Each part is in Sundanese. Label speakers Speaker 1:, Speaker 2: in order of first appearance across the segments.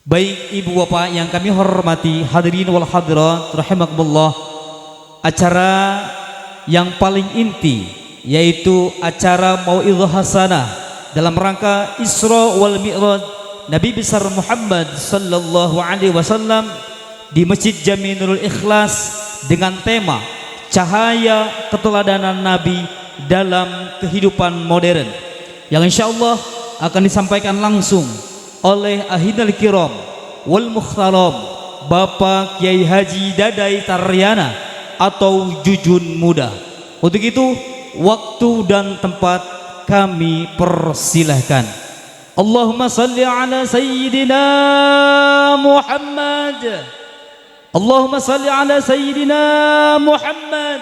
Speaker 1: Baik ibu bapak yang kami hormati, hadirin wal hadirat rahimakumullah, acara yang paling inti yaitu acara mauidhah hasanah dalam rangka Isra wal Mi'raj Nabi besar Muhammad sallallahu alaihi wasallam di Masjid Jami Nurul Ikhlas dengan tema Cahaya Keteladanan Nabi dalam Kehidupan Modern, yang insyaallah akan disampaikan langsung oleh Ahidal Kiram wal Mukhtaram Bapak Kiai Haji Dadai Taryana atau Jujun Muda. Untuk itu waktu dan tempat kami persilahkan. Allahumma salli ala Sayyidina Muhammad. Allahumma salli ala Sayyidina Muhammad.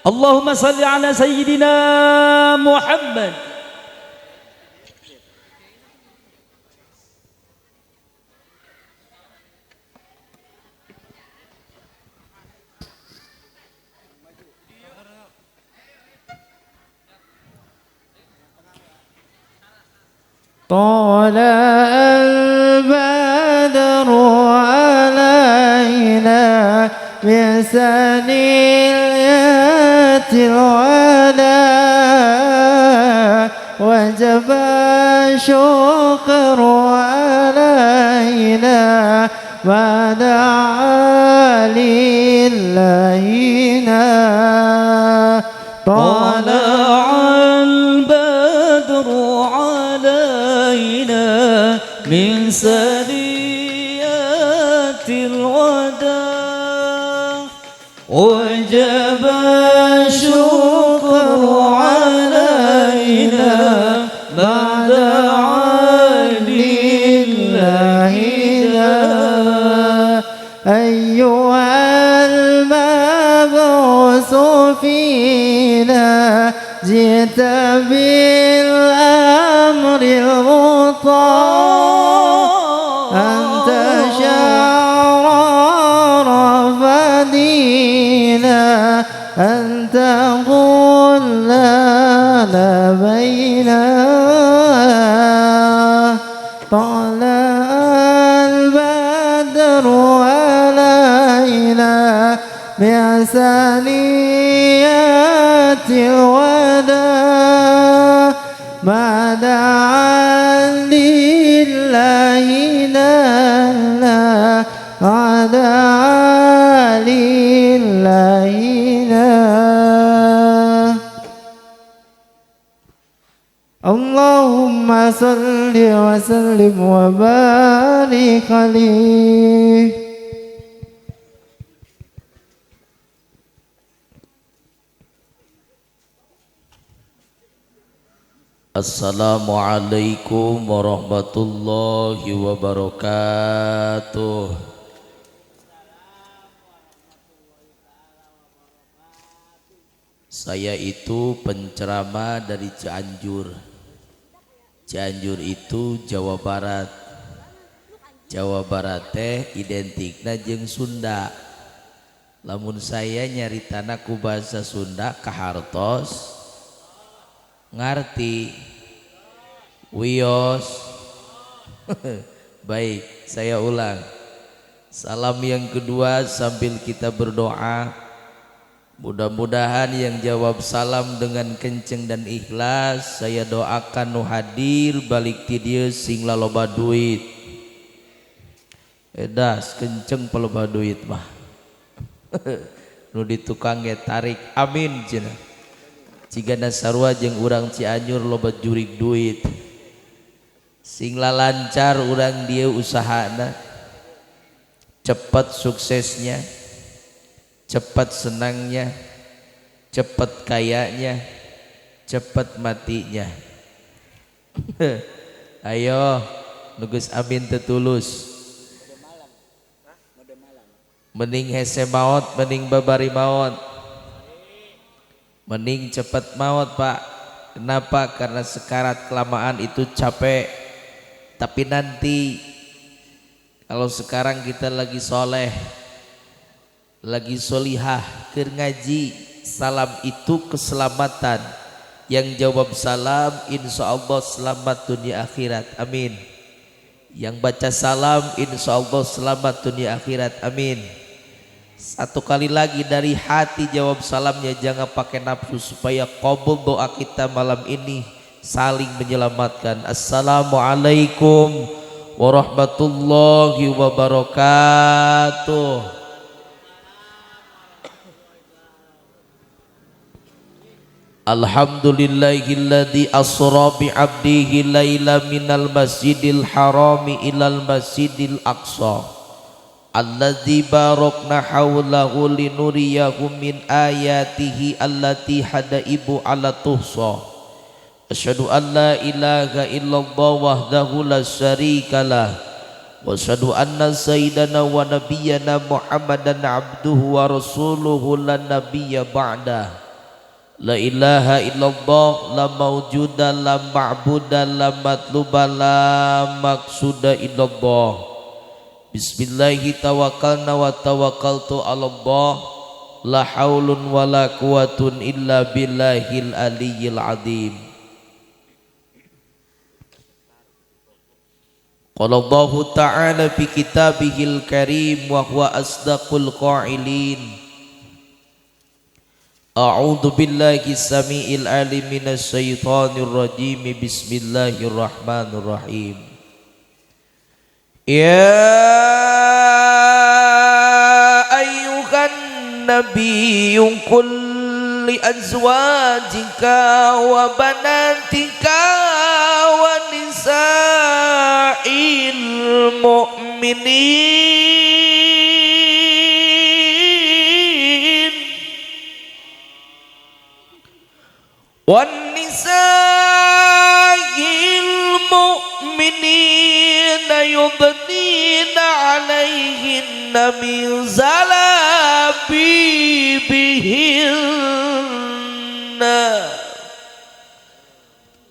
Speaker 1: Allahumma salli ala Sayyidina Muhammad.
Speaker 2: طلع البدر علينا من ثنيات الوداع وجب الشكر علينا ما دعا لله.
Speaker 1: طلع البدر علينا من ثنيات الوداع وجب الشكر علينا ما دعا
Speaker 2: لله. أيها المبعوث فينا جئت بالأمر المطاع أنت شرار فدينا أنت قلنا بينا. طلع البدر علينا من ثنيات الوداع ما دعا لله لنا ما دعا لله. اللهم صل وسلم وبارك عليه.
Speaker 3: Assalamualaikum warahmatullahi wabarakatuh. Saya itu penceramah dari Cianjur. Cianjur itu Jawa Barat. Jawa Barat teh identikna jeung Sunda. Lamun saya nyaritana ku bahasa Sunda kahartos ngarti wios. Baik, saya ulang. Salam yang kedua sambil kita berdoa. Mudah-mudahan yang jawab salam dengan kenceng dan ikhlas, saya doakan nu hadir balik ti dieu sing laloba duit. Edas kenceng paloba duit mah. Nu di tukang ge tarik amin cenah. Cigana sarua jeung urang Cianjur loba jurig duit. Sing lancar urang dieu usahana. Cepat suksesnya, cepat senangnya, cepat kayanya, cepat matinya. Ayo nugus amin tetulus. Mending hese maot, mending babari maot. Mending cepat maut pak. Kenapa? Karena sekarat kelamaan itu capek. Tapi nanti kalau sekarang kita lagi soleh, lagi solihah, keur ngaji, salam itu keselamatan. Yang jawab salam insya Allah selamat dunia akhirat, amin. Yang baca salam insya Allah selamat dunia akhirat, amin. Satu kali lagi dari hati jawab salamnya, jangan pakai nafsu, supaya qabul doa kita malam ini saling menyelamatkan. Assalamualaikum warahmatullahi wabarakatuh. Alhamdulillahilladzi asra bi 'abdihi laila minal masjidil harami ilal masjidil aqsa alladzi barakna hawlahu linuriyahu min ayatihi allati hadaibu ala tuhsa. Asyhadu an la ilaha illallah wahdahu la syarikalah wa asyhadu anna sayyidana wa nabiyyana Muhammadan abduhu wa rasuluhu la nabiyya ba'dah. La ilaha illallah la mawjuda la ma'buda la matluba la maqsuda illallah. Bismillahi tawakkalna wa tawakkaltu ala Allah la haulun wa la quwwatun illa billahil aliyyil azim. Qala Allahu ta'ala fi kitabihil karim wa huwa asdaqul qailin. A'udzu billahi samiil alim minasy syaithanir rajim. Bismillahirrahmanirrahim. Ya ayyuhan nabiyyu qul li azwajika wa banatika wa nisa'il mu'minin wan nisa'il mu'minina yudnina 'alaihinna min zalabibihinna.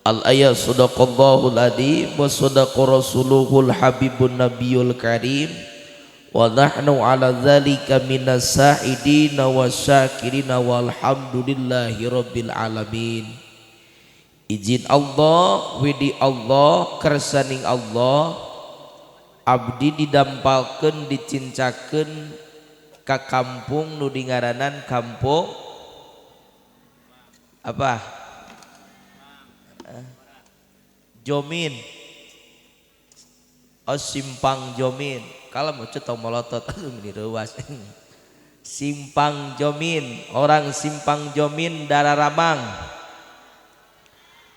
Speaker 3: Al-ayat. Sadaqallahul adzim wa sadaqa rasuluhul habibun nabiyul karim wa nahnu ala dzalika minas sa'idina wasyakirina walhamdulillahi rabbil alamin. Izin Allah, widi Allah, kersaning Allah, abdi didampalkeun dicincakeun ka kampung nu dingaranan kampung apa? Jomin. Oh, Simpang Jomin. Kalau mau tong molotot ini ruas. Simpang Jomin, orang Simpang Jomin Dararamang.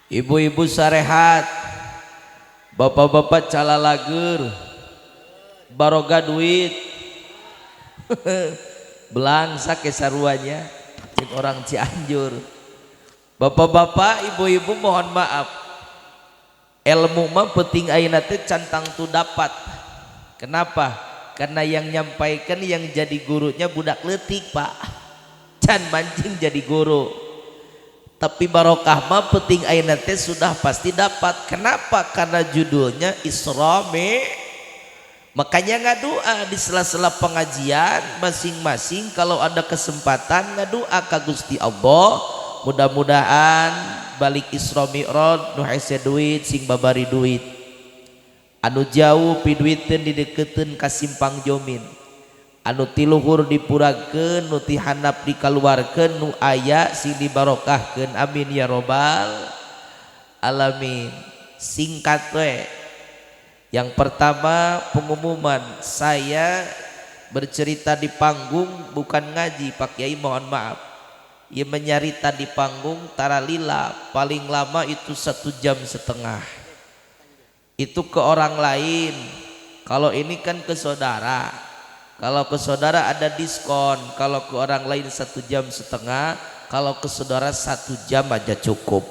Speaker 3: Ibu-ibu sarehat, bapak-bapak calalager, baroga duit. Belangsa kesaruannya cek orang Cianjur. Bapak-bapak, ibu-ibu mohon maaf. Ilmu mah penting ayeuna teh cantang tu dapat. Kenapa? Karena yang nyampaikan yang jadi gurunya budak leutik, Pak. Can mancing jadi guru. Tapi barokah mah penting ayeuna teh sudah pasti dapat. Kenapa? Karena judulnya Isra Mi'raj. Makanya ngadoa di sela-sela pengajian masing-masing kalau ada kesempatan ngadoa ka Gusti Allah, mudah-mudahan balik Isra Mi'raj nu hese duit sing babari duit. Anu jauh piduiteun dideketeun ka Simpang Jomin. Anu ti luhur dipuragkeun, nu ti handap dikaluarkeun, nu aya sing dibarokahkeun. Amin ya robbal alamin. Singkat we. Yang pertama pengumuman, saya bercerita di panggung bukan ngaji, Pak Kiai mohon maaf. Ia menyarita di panggung taralila paling lama itu 1,5 jam. Itu ke orang lain. Kalau ini kan ke saudara. Kalau ke saudara ada diskon. Kalau ke orang lain 1,5 jam. Kalau ke saudara 1 jam aja cukup.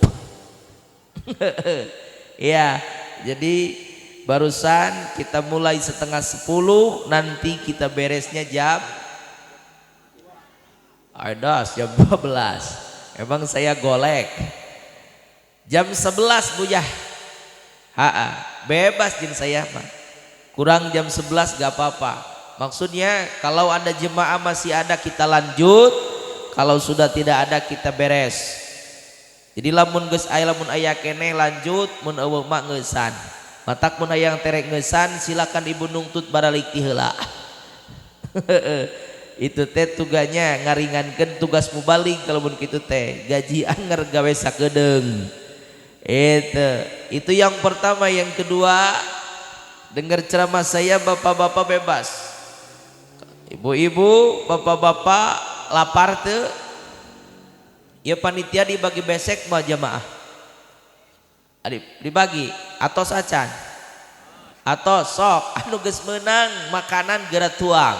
Speaker 3: Ya, jadi barusan kita mulai 9:30, nanti kita beresnya jam ada jam 12. Emang saya golek. Jam 11 Bu ya. Ha, bebas jin saya mah. Kurang jam 11 gak apa-apa. Maksudnya kalau ada jemaah masih ada kita lanjut, kalau sudah tidak ada kita beres. Jadi lamun geus aya lamun aya keneh lanjut, mun eueuh mah ngeusan. Matak mun hayang terek ngeusan silakan ibu nungtut baralik ti heula. Itu teh tuganya ngaringankeun tugas mubalig kalau mun kitu teh gaji anger gawe sakedeung. Itu yang pertama. Yang kedua, dengar ceramah saya bapak-bapak bebas, ibu-ibu, bapak-bapak lapar teu? Ya panitia dibagi besek mah jamaah. Dibagi atau acan atau sok anu geus meunang makanan geura tuang,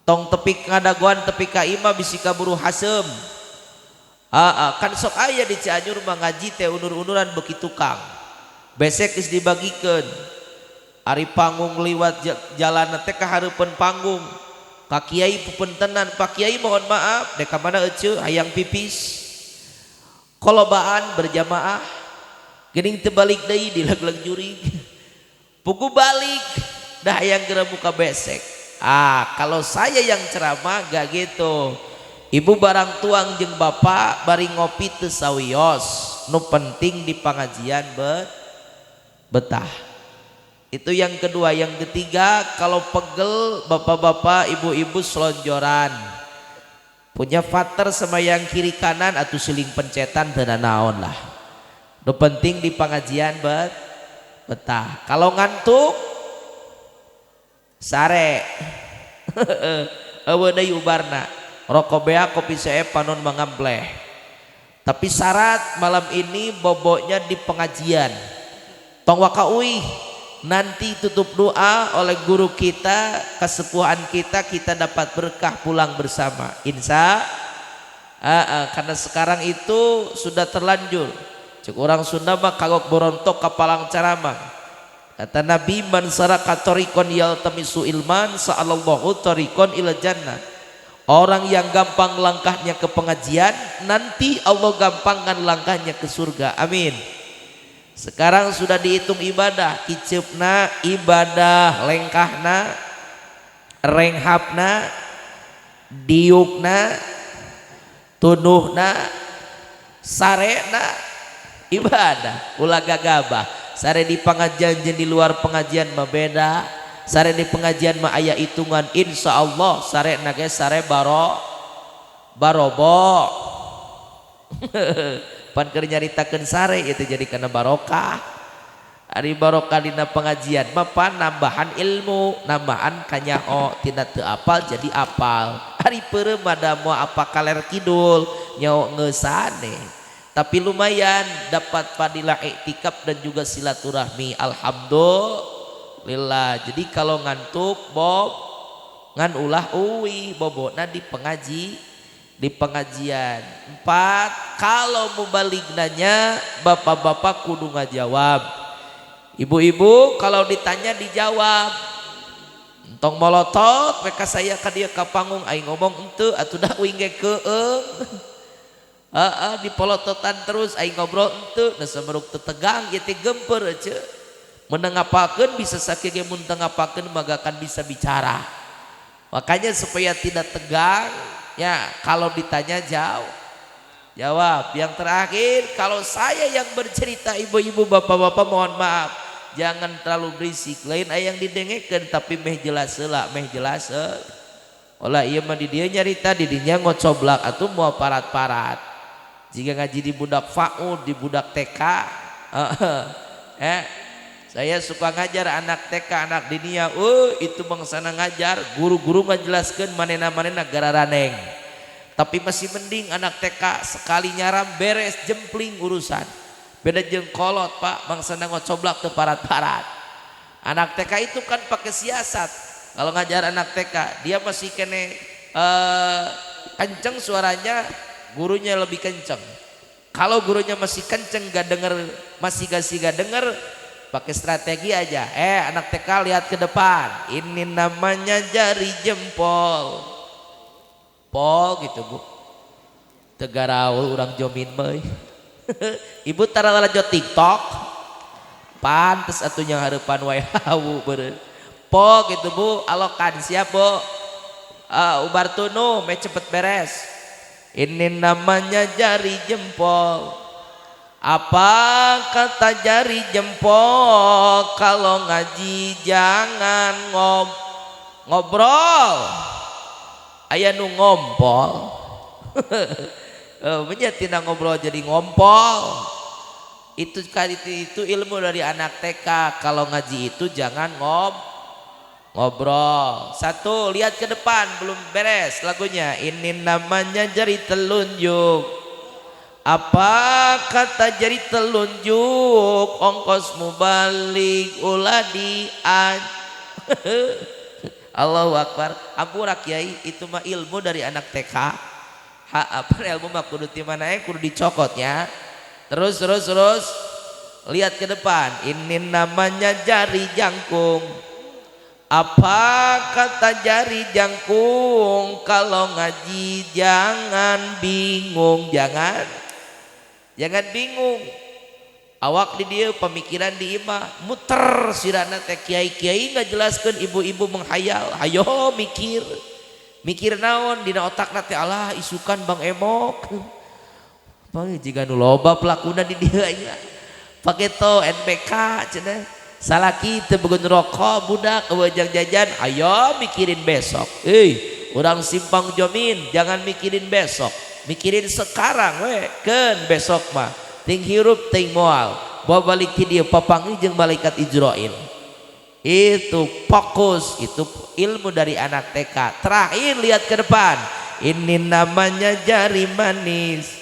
Speaker 3: tong tepi ngadagoan tepi ka imah bisi kaburu haseum. Kan sok aya di Cianjur mah ngaji teh undur-unduran beuki tukang besek geus dibagikeun. Ari panggung liwat jalan teh ka hareupeun panggung ka kiai pupentenan, "Pak Kiai, mohon maaf, dek ka mana eceu?" "Hayang pipis." Kolobaan berjamaah geuning teu balik deui dilegleg jurig pugu balik dah hayang geura buka besek. Ah, kalau saya yang ceramah gak gitu. Ibu barang tuang jeung bapak bari ngopi teu sawios, nu penting di pengajian betah. Itu yang kedua. Yang ketiga, kalau pegel bapak-bapak, ibu-ibu selonjoran punya fater sama yang kiri kanan atau siling pencetan teu naon lah, nu penting di pengajian betah. Kalau ngantuk sare, euweuh deui ubarna, rokok beak, kopi seep, panon mangampleh. Tapi syarat malam ini boboknya di pengajian, tong waka uih. Nanti tutup doa oleh guru kita, kesepuhan kita, kita dapat berkah pulang bersama insya karena sekarang itu sudah terlanjur. Cek orang Sunda mah kagok borontok kapalang caramang. Kata Nabi, man salaka thariqan yaltamisu ilman sahalallahu thariqan ila jannah. Orang yang gampang langkahnya ke pengajian, nanti Allah gampangkan langkahnya ke surga. Amin. Sekarang sudah dihitung ibadah, kiceupna ibadah, lengkahna, renghapna, diukna, tunuhna, sarena ibadah. Ulah gagabah. Sare di pengajian jeung di luar pengajian mah beda. Sare di pengajian mah aya hitungan, insya Allah sare ge sare baro barobo. Pan keur nyaritakeun sare itu jadi kana barokah. Ari barokah dina pengajian mah pan nambahan ilmu, nambahan kanyaho tina teu apal jadi apal. Ari peureum mah da moal apa kaler kidul nyaho ngeusane. Tapi lumayan dapat fadilah iktikaf dan juga silaturahmi. Alhamdulillah. Jadi kalau ngantuk bob ngan ulah uwi, bobona di pengajian. Empat, kalau mau balik nanya bapak-bapak kudu ngajawab. Ibu-ibu kalau ditanya dijawab. Entong molotot mereka saya ka dia ka panggung aing ngomong henteu atuh dah uing ge keung. Heeh, dipolototan terus aing ngobrol henteu, da sameruk teu tegang ieu teh gemper ece. Menang ngapakeun bisa sakieu ge, mun teu ngapakeun mah akan bisa bicara. Makanya supaya tidak tegang ya, kalau ditanya jauh jawab. Yang terakhir, kalau saya yang bercerita ibu-ibu, bapak-bapak mohon maaf jangan terlalu berisik. Lain aya yang didengekeun tapi meh jelas heula, meh jelas. Olah ieu mah di dieu nyarita di dinya ngocoblak atuh moal parat-parat. Jika ngaji di budak FAUD, di budak TK, saya suka ngajar anak TK, anak dinia. Oh, itu bangsana ngajar, guru-guru ngajelaskeun manena-manena gararaneng. Tapi masih mending anak TK sekali nyaram beres jempling urusan. Beda jeung kolot, Pak, bangsana ngocoblak teu parat-parat. Anak TK itu kan pakai siasat. Kalau ngajar anak TK, dia masih kene kenceng suaranya, gurunya lebih kenceng. Kalau gurunya masih kenceng gak denger, masih gak denger, pakai strategi aja. Anak TK lihat ke depan. Ini namanya jari jempol. Pol gitu, Bu. Tegaraul urang jomin mah. Ibu tara lalajo TikTok. Pantes atuh nya hareupan wae hawu beureum. Po gitu, Bu, alokan siap, Bu. Ubar tunu meh cepet beres. Ini namanya jari jempol. Apa kata jari jempol, kalau ngaji jangan ngobrol. Aya nu ngompol. Tina ngobrol jadi ngompol. Itu kali itu ilmu dari anak TK. Kalau ngaji itu jangan ngobrol. Satu, lihat ke depan, belum beres lagunya. Ini namanya jari telunjuk. Apa kata jari telunjuk, ongkos mubalik ulah dian. Allahu Akbar. Ampura kiai, itu mah ilmu dari anak TK. Ha, apa ilmu mah kudu di mana kudu dicokotnya. Terus terus terus. Lihat ke depan. Ini namanya jari jangkung. Apa kata jari jangkung, kalau ngaji jangan bingung, jangan bingung. Awak di dia pemikiran di imah muter sirana teh kiai-kiai nggak jelaskan, ibu-ibu menghayal, hayo mikir. Mikir naon dina otakna teh, alah isukan Bang Emok. Bang jiga nu loba pelakuna di dieu nya. Pake to NPK cenah. Salaki teu begun rokok budak wajang jajan, ayo mikirin besok. Urang simpang jomin jangan mikirin besok, mikirin sekarang we, keun besok mah. Ting hirup ting moal, bawa balik ti dieu papanggih jeung malaikat Ijrail. Itu fokus, itu ilmu dari anak TK. Terakhir lihat ke depan. Ini namanya jari manis.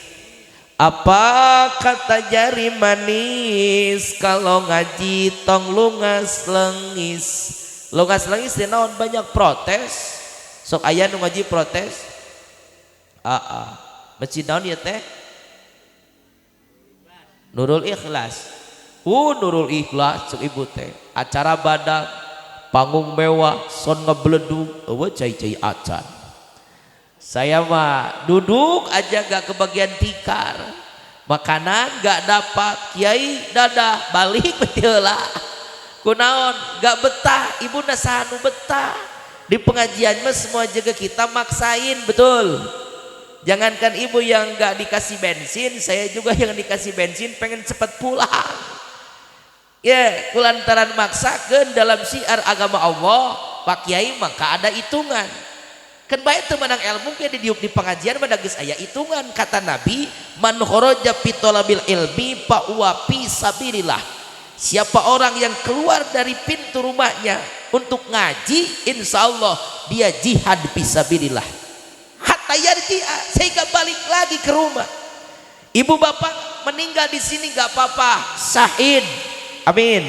Speaker 3: Apa kata jari manis, kalau ngaji tong lungas lengis. Lungas lengis teh naon, banyak protes. Sok aya nu ngaji protes. Aa, masjid naon ieu teh? Nurul Ikhlas. Nurul Ikhlas cek ibu teh. Acara badak, panggung mewah, son ngebledug, eueuh cai-cai acan. Saya mah duduk aja gak kebagian tikar, makanan gak dapat, kiai dadah balik betul lah. Kunaon gak betah, ibu nasahanu betah. Di pengajian mah semua jaga kita maksain betul. Jangankan ibu yang gak dikasih bensin, saya juga yang dikasih bensin pengen cepat pulang. Ya, kulantaran maksakeun dalam syiar agama Allah, Pak Kiai maka ada hitungan. Kan bae teu menang ilmu ke didiuk di pengajian mah geus aya hitungan. Kata Nabi, man kharaja fi talabil ilmi fa huwa fi sabilillah. Siapa orang yang keluar dari pintu rumahnya untuk ngaji, insyaallah dia jihad fi sabilillah. Hatta yarji'a, sehingga balik lagi ke rumah. Ibu bapak meninggal di sini enggak apa-apa, syahid. Amin.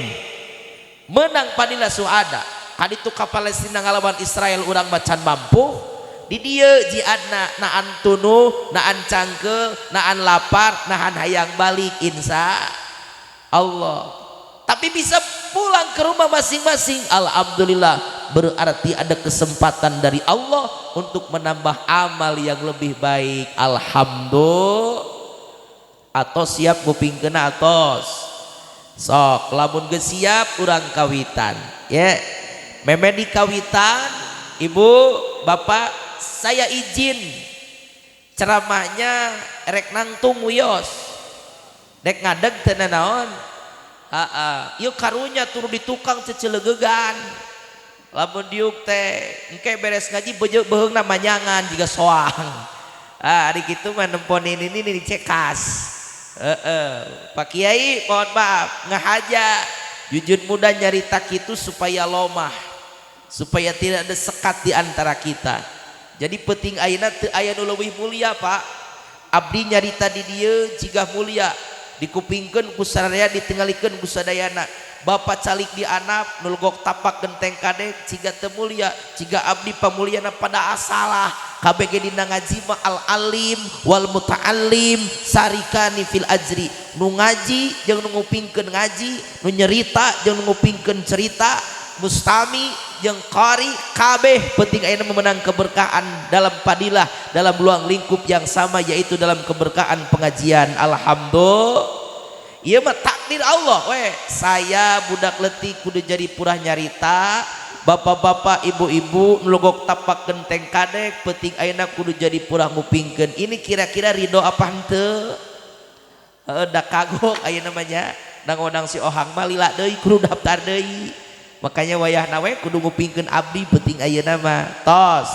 Speaker 3: Menang padilah suada. Kaditu ka Palestina ngalawan Israel urang macan mampu. Di dieu jihadna naan tunuh, naan cangkeul, naan lapar, nahan hayang balik insya Allah. Tapi bisa pulang ke rumah masing-masing. Alhamdulillah, berarti ada kesempatan dari Allah untuk menambah amal yang lebih baik. Alhamdulillah. Atau siap ngupingkeun atos. Sok lamun geus siap urang kawitan. Ya. Meme di kawitan, ibu, bapak, saya izin ceramahnya rek nangtung wios. Rek ngadeg teu naon? Heeh, ieu karunya turu di tukang cecelegegan. Lamun diuk teh engke beres ngaji beuheungna manyangan jiga soang. Ah, ari kitu mah nempon ini dicekas. Heeh, Pak Kiai mohon maaf ngahaja jujur muda nyarita kitu supaya lomah, supaya tidak ada sekat di antara kita. Jadi penting ayeuna teu aya nu leuwih mulia, Pak. Abdi nyarita di dieu jiga mulia, dikupingkeun ku sararea, ditinggalikeun ku sadayana. Bapak calik di anap nulgok tapak genteng kadek jiga teu mulia, jiga abdi pamuliana pada asalah. Kabeh ge dina ngaji mah al alim wal muta'allim sarikani fil ajri. Nu ngaji jeung nu ngupingkeun ngaji, nu nyerita jeung nu ngupingkeun cerita, mustami jeung qari kabeh penting ayeuna memenang keberkahan dalam padilah, dalam ruang lingkup yang sama, yaitu dalam keberkahan pengajian. Alhamdulillah. Ieu mah takdir Allah we. Saya budak leutik kudu jadi purah nyarita, bapak-bapak, ibu-ibu nulogok tapak genteng kadek penting ayeuna kudu jadi purah ngupingkeun. Ini kira-kira ridho apa henteu? Heeh, da kagok ayeuna mah nya. Ngodang si Ohang mah lila deui, kudu daftar deui. Makanya wayahna we kudu ngupingkeun abdi penting ayeuna mah. Tos.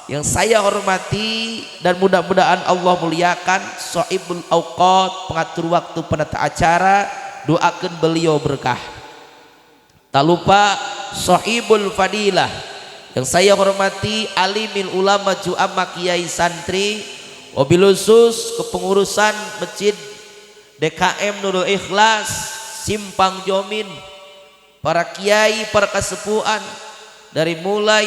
Speaker 3: Yang saya hormati dan mudah-mudahan Allah muliakan Sohibul Auqat, pengatur waktu, penata acara, doakan beliau berkah. Tak lupa Sohibul Fadilah, yang saya hormati alimil ulama juama kiai santri, wabil khusus kepengurusan Masjid DKM Nurul Ikhlas Simpang Jomin, para kiai, para kasepuhan, dari mulai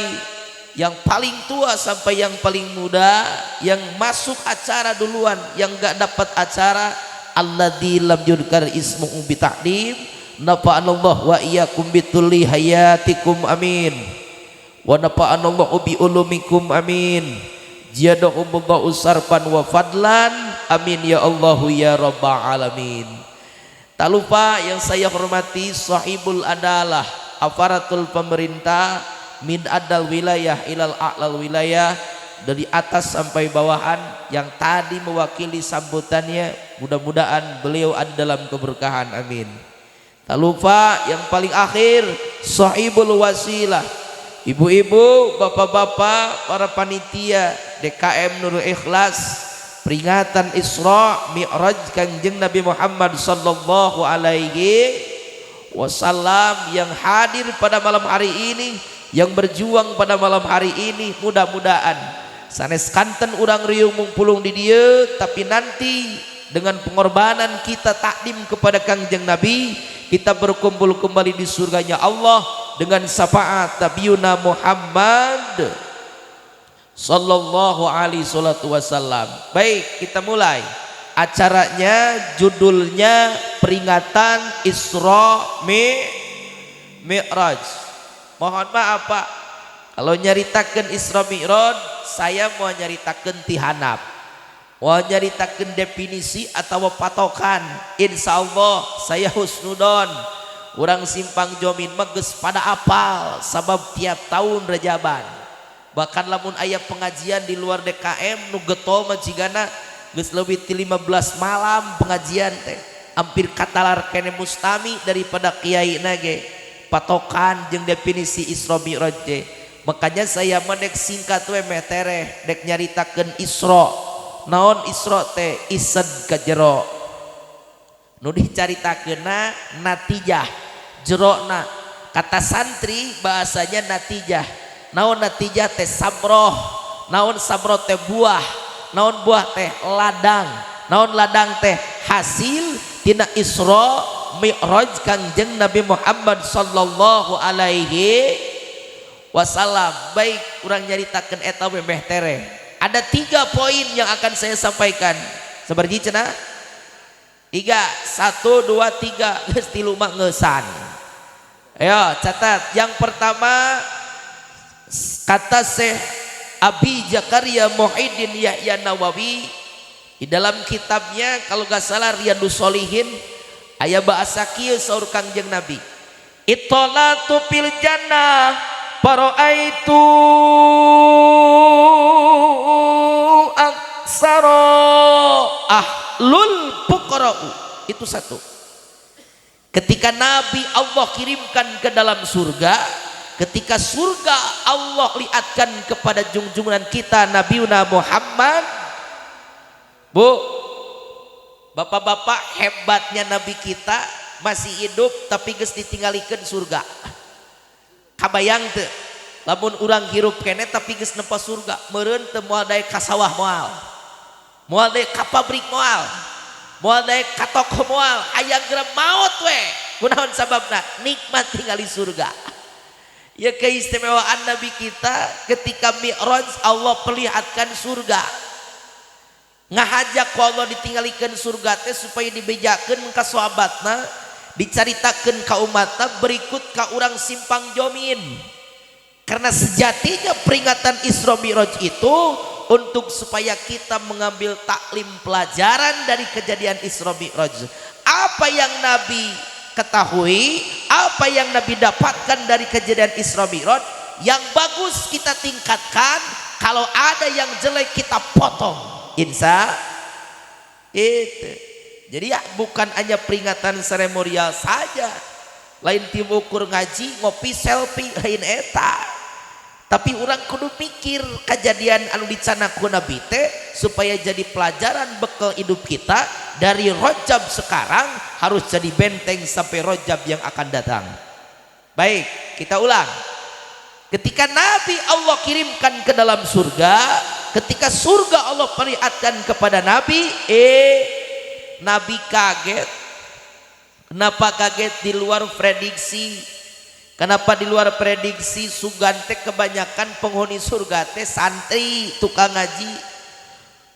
Speaker 3: yang paling tua sampai yang paling muda, yang masuk acara duluan, yang gak dapat acara, alladzi lam yudkar ismuhu bita'dim, nafa'anallah wa iyyakum bituli hayatikum amin, wa nafa'anallahu bi ulumikum amin, jiyadahumullahu sarfan wa fadlan amin ya Allahu ya rabbal alamin. Tak lupa yang saya hormati sahibul adalah aparatul pemerintah min adal wilayah ilal a'lal wilayah, dari atas sampai bawahan, yang tadi mewakili sambutannya, mudah-mudahan beliau ada dalam keberkahan amin. Tak lupa yang paling akhir sahibul wasilah, ibu-ibu, bapak-bapak, para panitia DKM Nurul Ikhlas peringatan Isra Mi'raj Kanjeng Nabi Muhammad sallallahu alaihi wasallam yang hadir pada malam hari ini, yang berjuang pada malam hari ini, mudah-mudahan sanes kanten urang riung mungpulung di dieu, tapi nanti dengan pengorbanan kita takdim kepada Kangjeng Nabi, kita berkumpul kembali di surganya Allah dengan syafaat Nabiyuna Muhammad sallallahu alaihi salatu wasallam. Baik, kita mulai acaranya, judulnya peringatan Isra Mi'raj. Mohon maaf Pak, kalau nyaritakan Isra Mi'raj, saya mau nyaritakan tihanap, mau nyaritakan definisi atau patokan. Insya Allah saya husnudon, orang Simpang Jomin mah geus pada apal sabab tiap tahun rejaban. Bahkan lamun aya pengajian di luar DKM nu getol mah jigana geus leuwih ti 15 malam pengajian teh, hampir katalar kene mustami daripada kiai nage patokan jeung definisi Isra Mi'raj teh. Makanya saya mah dek singkat we meh tereh dek nyaritakeun Isra. Naon Isra teh? Ised ka jero. Nu dicaritakeunna natijah, jerona. Kata santri bahasanya natijah. Naon natijah teh? Samroh. Naon samroh teh? Buah. Naon buah teh? Ladang. Naon ladang teh? Hasil tina Isra Mi'raj Kangjeng Nabi Muhammad sallallahu alaihi wasallam. Baik, urang nyaritakeun eta we meh tereh. Ada 3 poin yang akan saya sampaikan. Sabarji cenah? 3, 1, 2, 3, geus 3 mah ngeusan. Ayo catat. Yang pertama, kata Syekh Abi Zakaria Muhyiddin Yahya Nawawi di dalam kitabnya, kalau gak salah Riyadhus Shalihin, aya bahasa kieu saur Kangjeng Nabi, itolatu fil jannah faraitu aksara ahlul fuqara'u. Itu satu. Ketika Nabi Allah kirimkan ke dalam surga, ketika surga Allah lihatkan kepada junjungan kita Nabiuna Muhammad. Bu, bapak-bapak, hebatnya Nabi kita masih hidup tapi geus ditinggalikeun surga. Kabayang teu? Lamun urang hirup kene tapi geus nempo surga, meureun teu moal daek ka sawah moal. Moal daek ka pabrik moal. Moal daek ka toko moal, hayang geura maot we. Kunaon sababna? Nikmat tingali surga. Ya, keistimewaan Nabi kita ketika Mi'raj Allah perlihatkan surga. Ngahajak ku Allah ditinggalikeun surga teh supaya dibejakeun ka sahabatna, dicaritakeun ka umatna, berikut ka urang Simpang Jomin. Karena sejatinya peringatan Isra Mi'raj itu untuk supaya kita mengambil taklim pelajaran dari kejadian Isra Mi'raj. Apa yang Nabi ketahui, apa yang Nabi dapatkan dari kejadian Isra Mi'raj, yang bagus kita tingkatkan, kalau ada yang jelek kita potong. Insya itu. Jadi ya bukan hanya peringatan seremonial saja. Lain tim ukur ngaji, ngopi, selfie, lain eta. Tapi orang kudu mikir kejadian anu dicandak ku Nabi teh supaya jadi pelajaran bekal hidup kita dari Rojab sekarang harus jadi benteng sampai Rojab yang akan datang. Baik, kita ulang. Ketika Nabi Allah kirimkan ke dalam surga, ketika surga Allah perlihatkan kepada Nabi, Nabi kaget. Kenapa kaget? Di luar prediksi. Kenapa di luar prediksi? Sugan teh kebanyakan penghuni surga teh santri, tukang ngaji.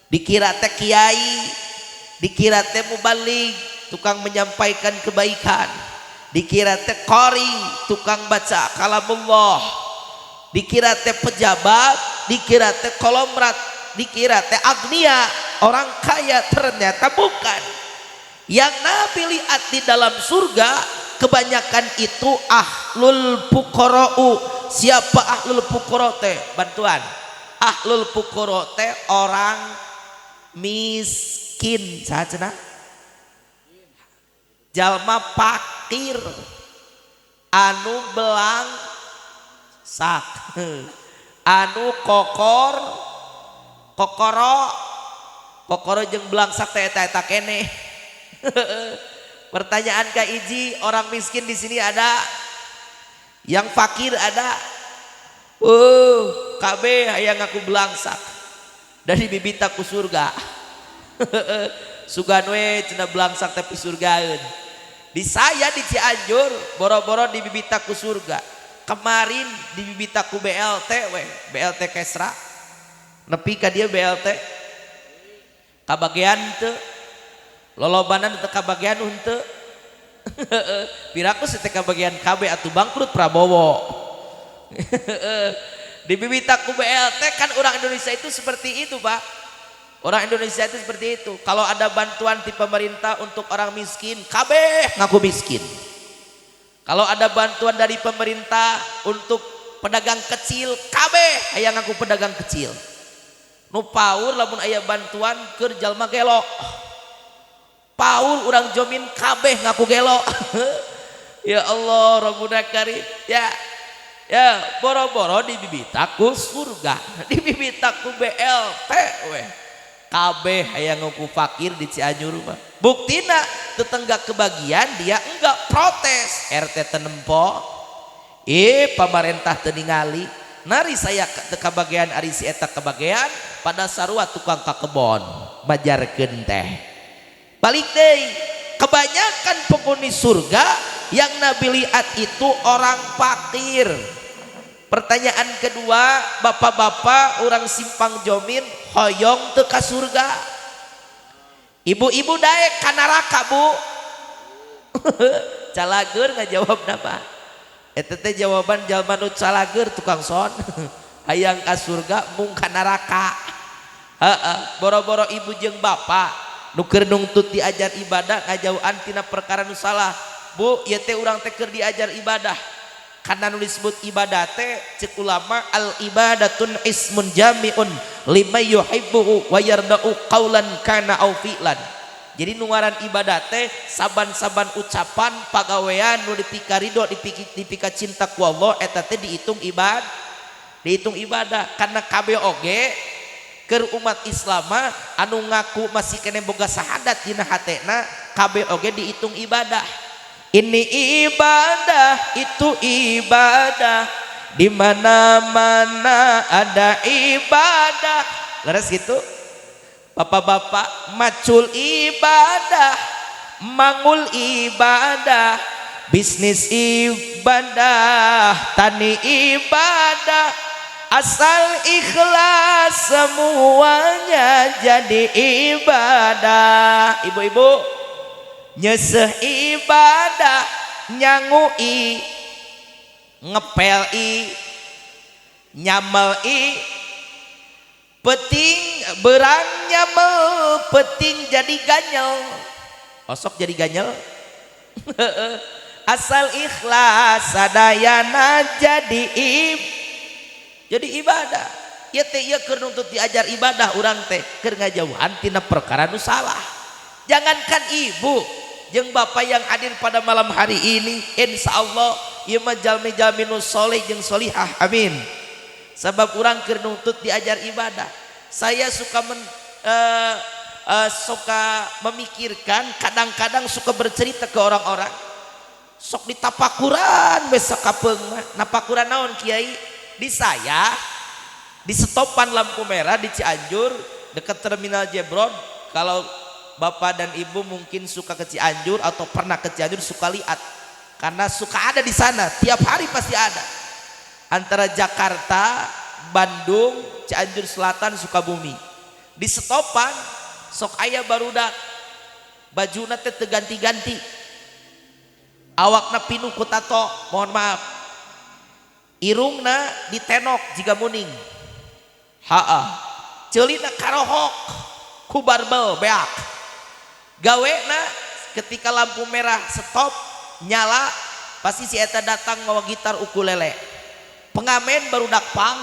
Speaker 3: Dikira teh kiai, dikira teh mubalig, tukang menyampaikan kebaikan. Dikira teh qori, tukang baca kalamullah. Dikira teh pejabat, dikira teh kolomrat, dikira teh agnia, orang kaya, ternyata bukan. Yang Nabi lihat di dalam surga kebanyakan itu ahlul fuqara'u. Siapa ahlul fuqara teh? Bantuan. Ahlul fuqara teh orang miskin. Saha cenah? Jalma fakir anu belang sak, anu kokor kokoro kokoro jeung belangsak teh eta eta keneh. Pertanyaan ka hiji, orang miskin di sini ada? Yang fakir ada? Kabeh hayang ngaku belangsak dari bibita ku surga. Sugan we cenah belangsak tapi surgaeun. Di saya di Cianjur boro-boro di bibita ku surga. Kemarin di bibita ku BLT we, BLT Kesra. Nepi ka dia BLT. Kabagean teu. Lolobanan teu kabagean henteu. Piraku teh kabagean KB atuh bangkrut Prabowo. Di bibita ku BLT kan orang Indonesia itu seperti itu, Pak. Orang Indonesia itu seperti itu. Kalau ada bantuan di pemerintah untuk orang miskin, kabeh ngaku miskin. Kalau ada bantuan dari pemerintah untuk pedagang kecil, kabeh hayang ngaku pedagang kecil. Nu paur lamun aya bantuan keur jalma gelo. Paur urang jomin kabeh ngaku gelo. Ya Allah, Rabbuna Karim. Ya. Ya, boro-boro di bibitaku surga, di bibitaku BLT weh. Kabeh hayang ngaku fakir di Cianjur mah. Buktina tetangga kebagian dia enggak protes. RT tenempo. Pamarentah teu ningali. Nari saya teu kabagian ari si eta kebagian pada sarua tukang ka kebon majarkeun teh. Balik deui, kebanyakan penghuni surga yang Nabi lihat itu orang fakir. Pertanyaan kedua, bapak-bapak orang Simpang Jomin hoyong teu ka surga? Ibu-ibu daek ka neraka, Bu. Calageur ngajawab napa? Eta teh jawaban jalma nu calageur tukang son. Hayang ka surga mung ka neraka. Heeh, boro-boro ibu jeung bapak nu keur nungtut diajar ibadah ngajauhan tina perkara nu salah. Bu, ieu teh urang teh keur diajar ibadah. Karena nu disebut ibadah teh cek ulama al ibadatun ismun jami'un lima yuhibbu wa yarda'u qaulan kana au fi'lan. Jadi nu ngaran ibadah teh saban-saban ucapan pagawean nu dipika ridho dipika cinta ku Allah eta teh dihitung ibadah. Dihitung ibadah karena kabeh oge keur umat Islam anu ngaku masih kene boga sahadat dina hatena kabeh oge dihitung ibadah. Ini ibadah, itu ibadah, di mana-mana ada ibadah. Leres gitu? Bapak-bapak macul ibadah, mangul ibadah, bisnis ibadah, tani ibadah, asal ikhlas semuanya jadi ibadah. Ibu-ibu nyeseh ibadah, nyangui, ngepel i, nyamel i, peting berang nyamel, peting jadi ganyel, osok jadi ganyel. Asal ikhlas sadayana jadi jadi ibadah. Ya teh ieu keur nuntut diajar ibadah urang teh keur ngajauhan tina perkara nu salah. Jangankan ibu jeung bapak yang hadir pada malam hari ini, insya Allah ieu mah jalmi-jalmi nu soleh jeung solihah, amin. Sebab urang keur nuntut diajar ibadah. Saya suka suka memikirkan, kadang-kadang suka bercerita ke orang-orang, sok ditapakuran besok kapeung mah. Napakuran naon kiai? Di saya di setopan lampu merah di Cianjur dekat terminal Jebron. Kalau bapak dan ibu mungkin suka ke Cianjur atau pernah ke Cianjur, suka lihat karena suka ada di sana, tiap hari pasti ada, antara Jakarta, Bandung, Cianjur Selatan, Sukabumi. Di setopan sok aya barudak bajuna teh teu ganti-ganti, awakna pinuh ku tato, mohon maaf, irungna ditenok jiga muning, haa, ceulina karohok ku barbel beak. Gawena ketika lampu merah stop nyala, pasti si eta datang mawa gitar ukulele, pengamen barudak pang.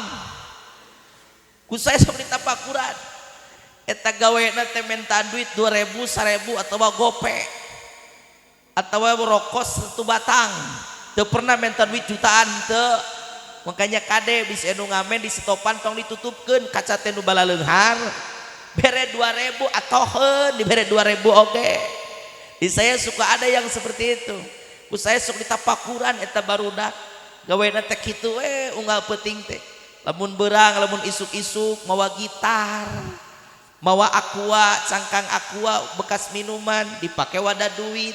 Speaker 3: Ku saya sok ditapakuran, eta gawena teh menta duit 2000, 1000 atau gope atau rokok satu batang, teu pernah minta duit jutaan teu. Makanya kade bisa nu ngamen di setopan tong ditutupkeun kaca teh nu balaleunghar, bere 2000 atoheun, dibere 2000 oge. Di saya suka ada yang seperti itu. Ku saya sok ditapakuran, eta barudak gawena teh kitu we unggal peuting teh, lamun berang, lamun isuk-isuk mawa gitar, mawa aqua, cangkang aqua bekas minuman dipake wadah duit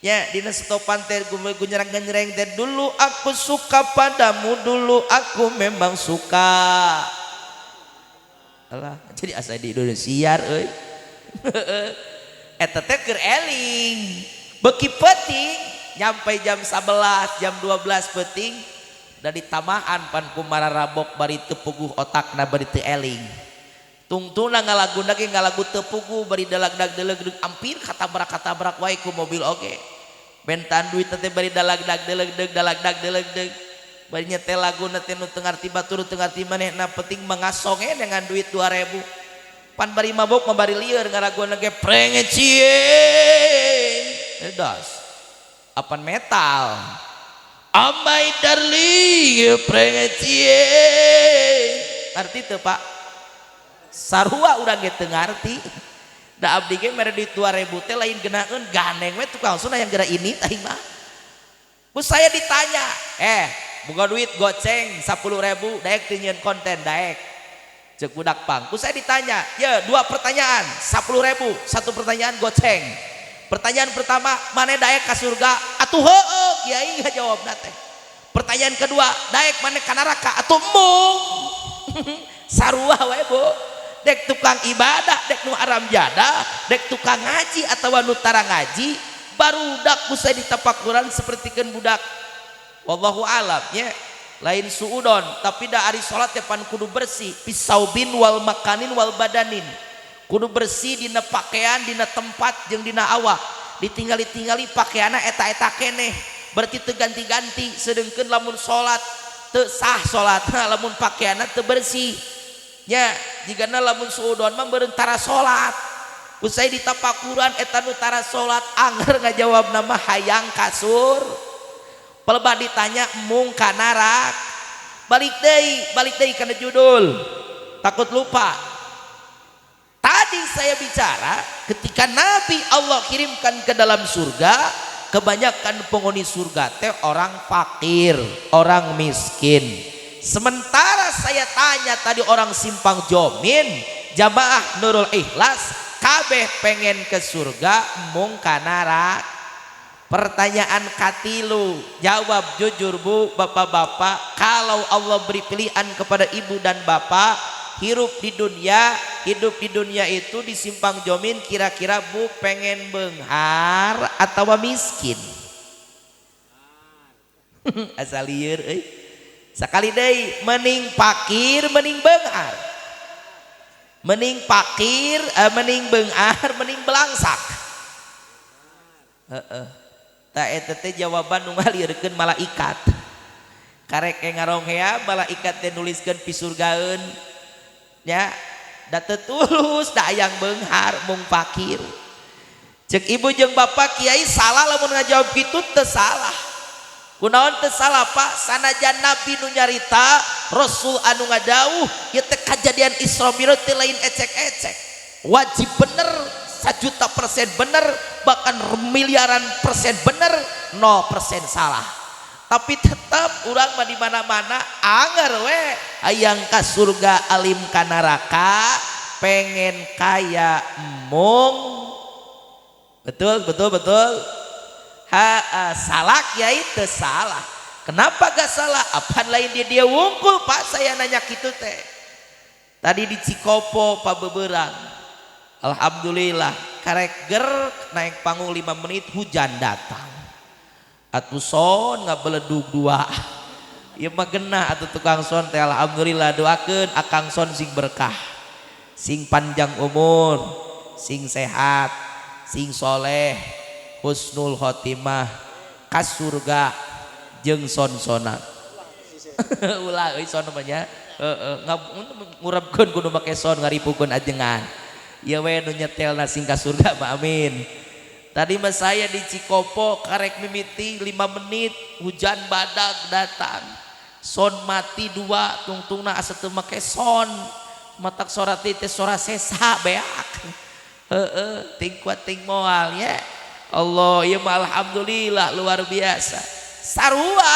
Speaker 3: ya. Dina setopan teh gunyerang-ganyereng teh, "Dulu aku suka padamu, dulu aku memang suka." Alah, jadi asa di Indonesia euy. Eta teh keur eling. Beki peuting nyampe jam 11, jam 12 peuting da ditamahan pan ku mararabok, bari teu puguh otakna, bari teu eling. Tungtungna ngalagu ge ngalagu teu puguh, bari dalagdag deleg, hampir katabrak-katabrak wae ku mobil oge. Mentan duit teh bari dalagdag deleg dalagdag deleg, bari nyetel lagu teh nu teu ngarti batur, teu ngarti manehna, penting mengasonge dengan duit 2000. Pan bari mabok mah bari lieur ngaraguna ge, prenge cieung das apan metal. "Oh my darling, prenge cieung." Ngarti teu, Pak? Sarua urang ge teu ngarti. Da abdi ge mere duit 2000 teh lain geunaheun, gandeng we tukang sunah yang geura ini tah mah. Ku saya ditanya, "Eh, boga duit goceng 10.000, daek teu nyieun konten?" "Daek," cek budak pang. Ku saya ditanya, ya dua pertanyaan 10.000, satu pertanyaan goceng. Pertanyaan pertama, "Mana daek ka surga?" "Atuh heueuh, kiai," jawabna teh. Pertanyaan kedua, "Daek mana ka neraka?" "Atuh embung." Sarua wae, Bu. Dek tukang ibadah, dek nu aram jada, dek tukang ngaji atau nu tara ngaji, barudak ku saya ditapakuran sapertikeun budak. Wallahu alam ya, lain suudon, tapi da ari salat teh pan kudu bersih, fisaubin wal makanin wal badanin, kudu bersih dina pakaian, dina tempat, jeung dina awak. Ditinggali-tingali pakaianna eta-eta keneh, berarti teu ganti-ganti. Sedengkeun lamun salat teu sah salat lamun pakaianna teu bersih nya. Jigana lamun suudon mah beureun tara salat. Ku saya ditapakuran, eta nu tara salat anger ngajawab nama hayang kasur, pelebah ditanya mung ka narak. Balik deui, balik deui kana judul, takut lupa. Tadi saya bicara ketika Nabi Allah kirimkan ke dalam surga, kebanyakan penghuni surga teh orang fakir, orang miskin. Sementara saya tanya tadi orang Simpang Jomin, jamaah Nurul Ikhlas, kabeh pengen ke surga, mung ka narak. Pertanyaan katilu, jawab jujur Bu, bapak-bapak, kalau Allah beri pilihan kepada ibu dan bapak, hirup di dunia, hidup di dunia itu di Simpang Jomin, kira-kira Bu pengen benghar atau miskin? Asal lieur euy. Sekali deui, mending fakir, mending benghar? Mending fakir, mending benghar, mending belangsak? Heeh. Tak eta teh jawaban nu ngalieurkeun malaikat. Karek ngaronghea malaikat teh nuliskeun pisurgaeun nya, da teu tulus da hayang beunghar mung fakir. Cek ibu jeung bapak kiai salah lamun ngajawab kitu teu salah. Kunaon teu salah Pak? Sanajan nabi nu nyarita, rasul anu ngadawuh, ieu teh kajadian Isra Mi'raj teh lain ecek-ecek. Wajib bener, 1 juta% bener, bahkan miliaran persen bener, 0% salah. Tapi tetap urang mah di mana-mana anger we hayang ka surga alim ka neraka, pengen kaya embung. Betul, betul, betul. Ha, salah kiai teu salah. Kenapa gak salah? Apaan lain dia dia wungkul Pak saya nanya gitu teh. Tadi di Cikopo Pak Beberang. Alhamdulillah karek ger naik panggung 5 menit hujan datang. Atuh sound ngabeledug dua. Ieu mah genah atuh tukang sound teh alhamdulillah doakeun akang sound sing berkah. Sing panjang umur, sing sehat, sing soleh, husnul khotimah, ka surga jeung son-sonan. Ulah euy sound mah nya. Heeh, ngurapkeun kudu make sound ngaripukeun ajengan. Ieu we nu nyetelna sing ka surga mah amin. Tadi mah saya di Cikopo karek mimiti 5 menit hujan badak datang. Sound mati dua tungtungna asa teu make sound. Matak sora teh sora sesa beak. Heeh, ting kuat ting moal ya. Allah ieu mah alhamdulillah luar biasa. Sarua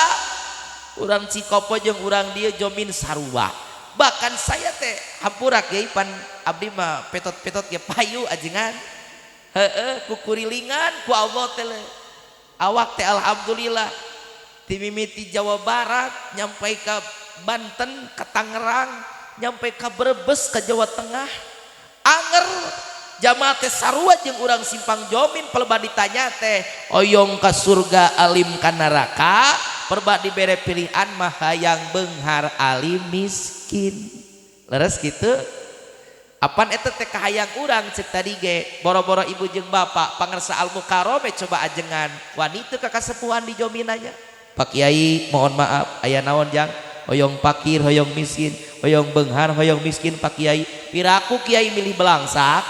Speaker 3: urang Cikopo jeung urang dieu Jomin sarua. Bahkan saya teh hampura kiai pan abdi mah petot-petot ge payu ajengan. Heeh, kukurilingan ku Allah teh awak teh alhamdulillah ti mimiti Jawa Barat nyampe ka Banten, ka Tangerang, nyampe ka Brebes, ka Jawa Tengah. Anger jamaah teh sarua jeung urang Simpang Jomin pelebah ditanya teh oyong ka surga alim ka neraka, perbah dibere pilihan mah hayang beunghar alim miskin. Leres kitu? Apan eta teh kahayang urang cek tadi ge boro-boro ibu jeung bapak pangersa Al Mukarrome coba ajengan wani teu ka kasepuhan di Jominanya. Pak Kiai mohon maaf aya naon jang hoyong pakir hoyong miskin hoyong beunghar hoyong miskin Pak Kiai piraku Kiai milih belangsak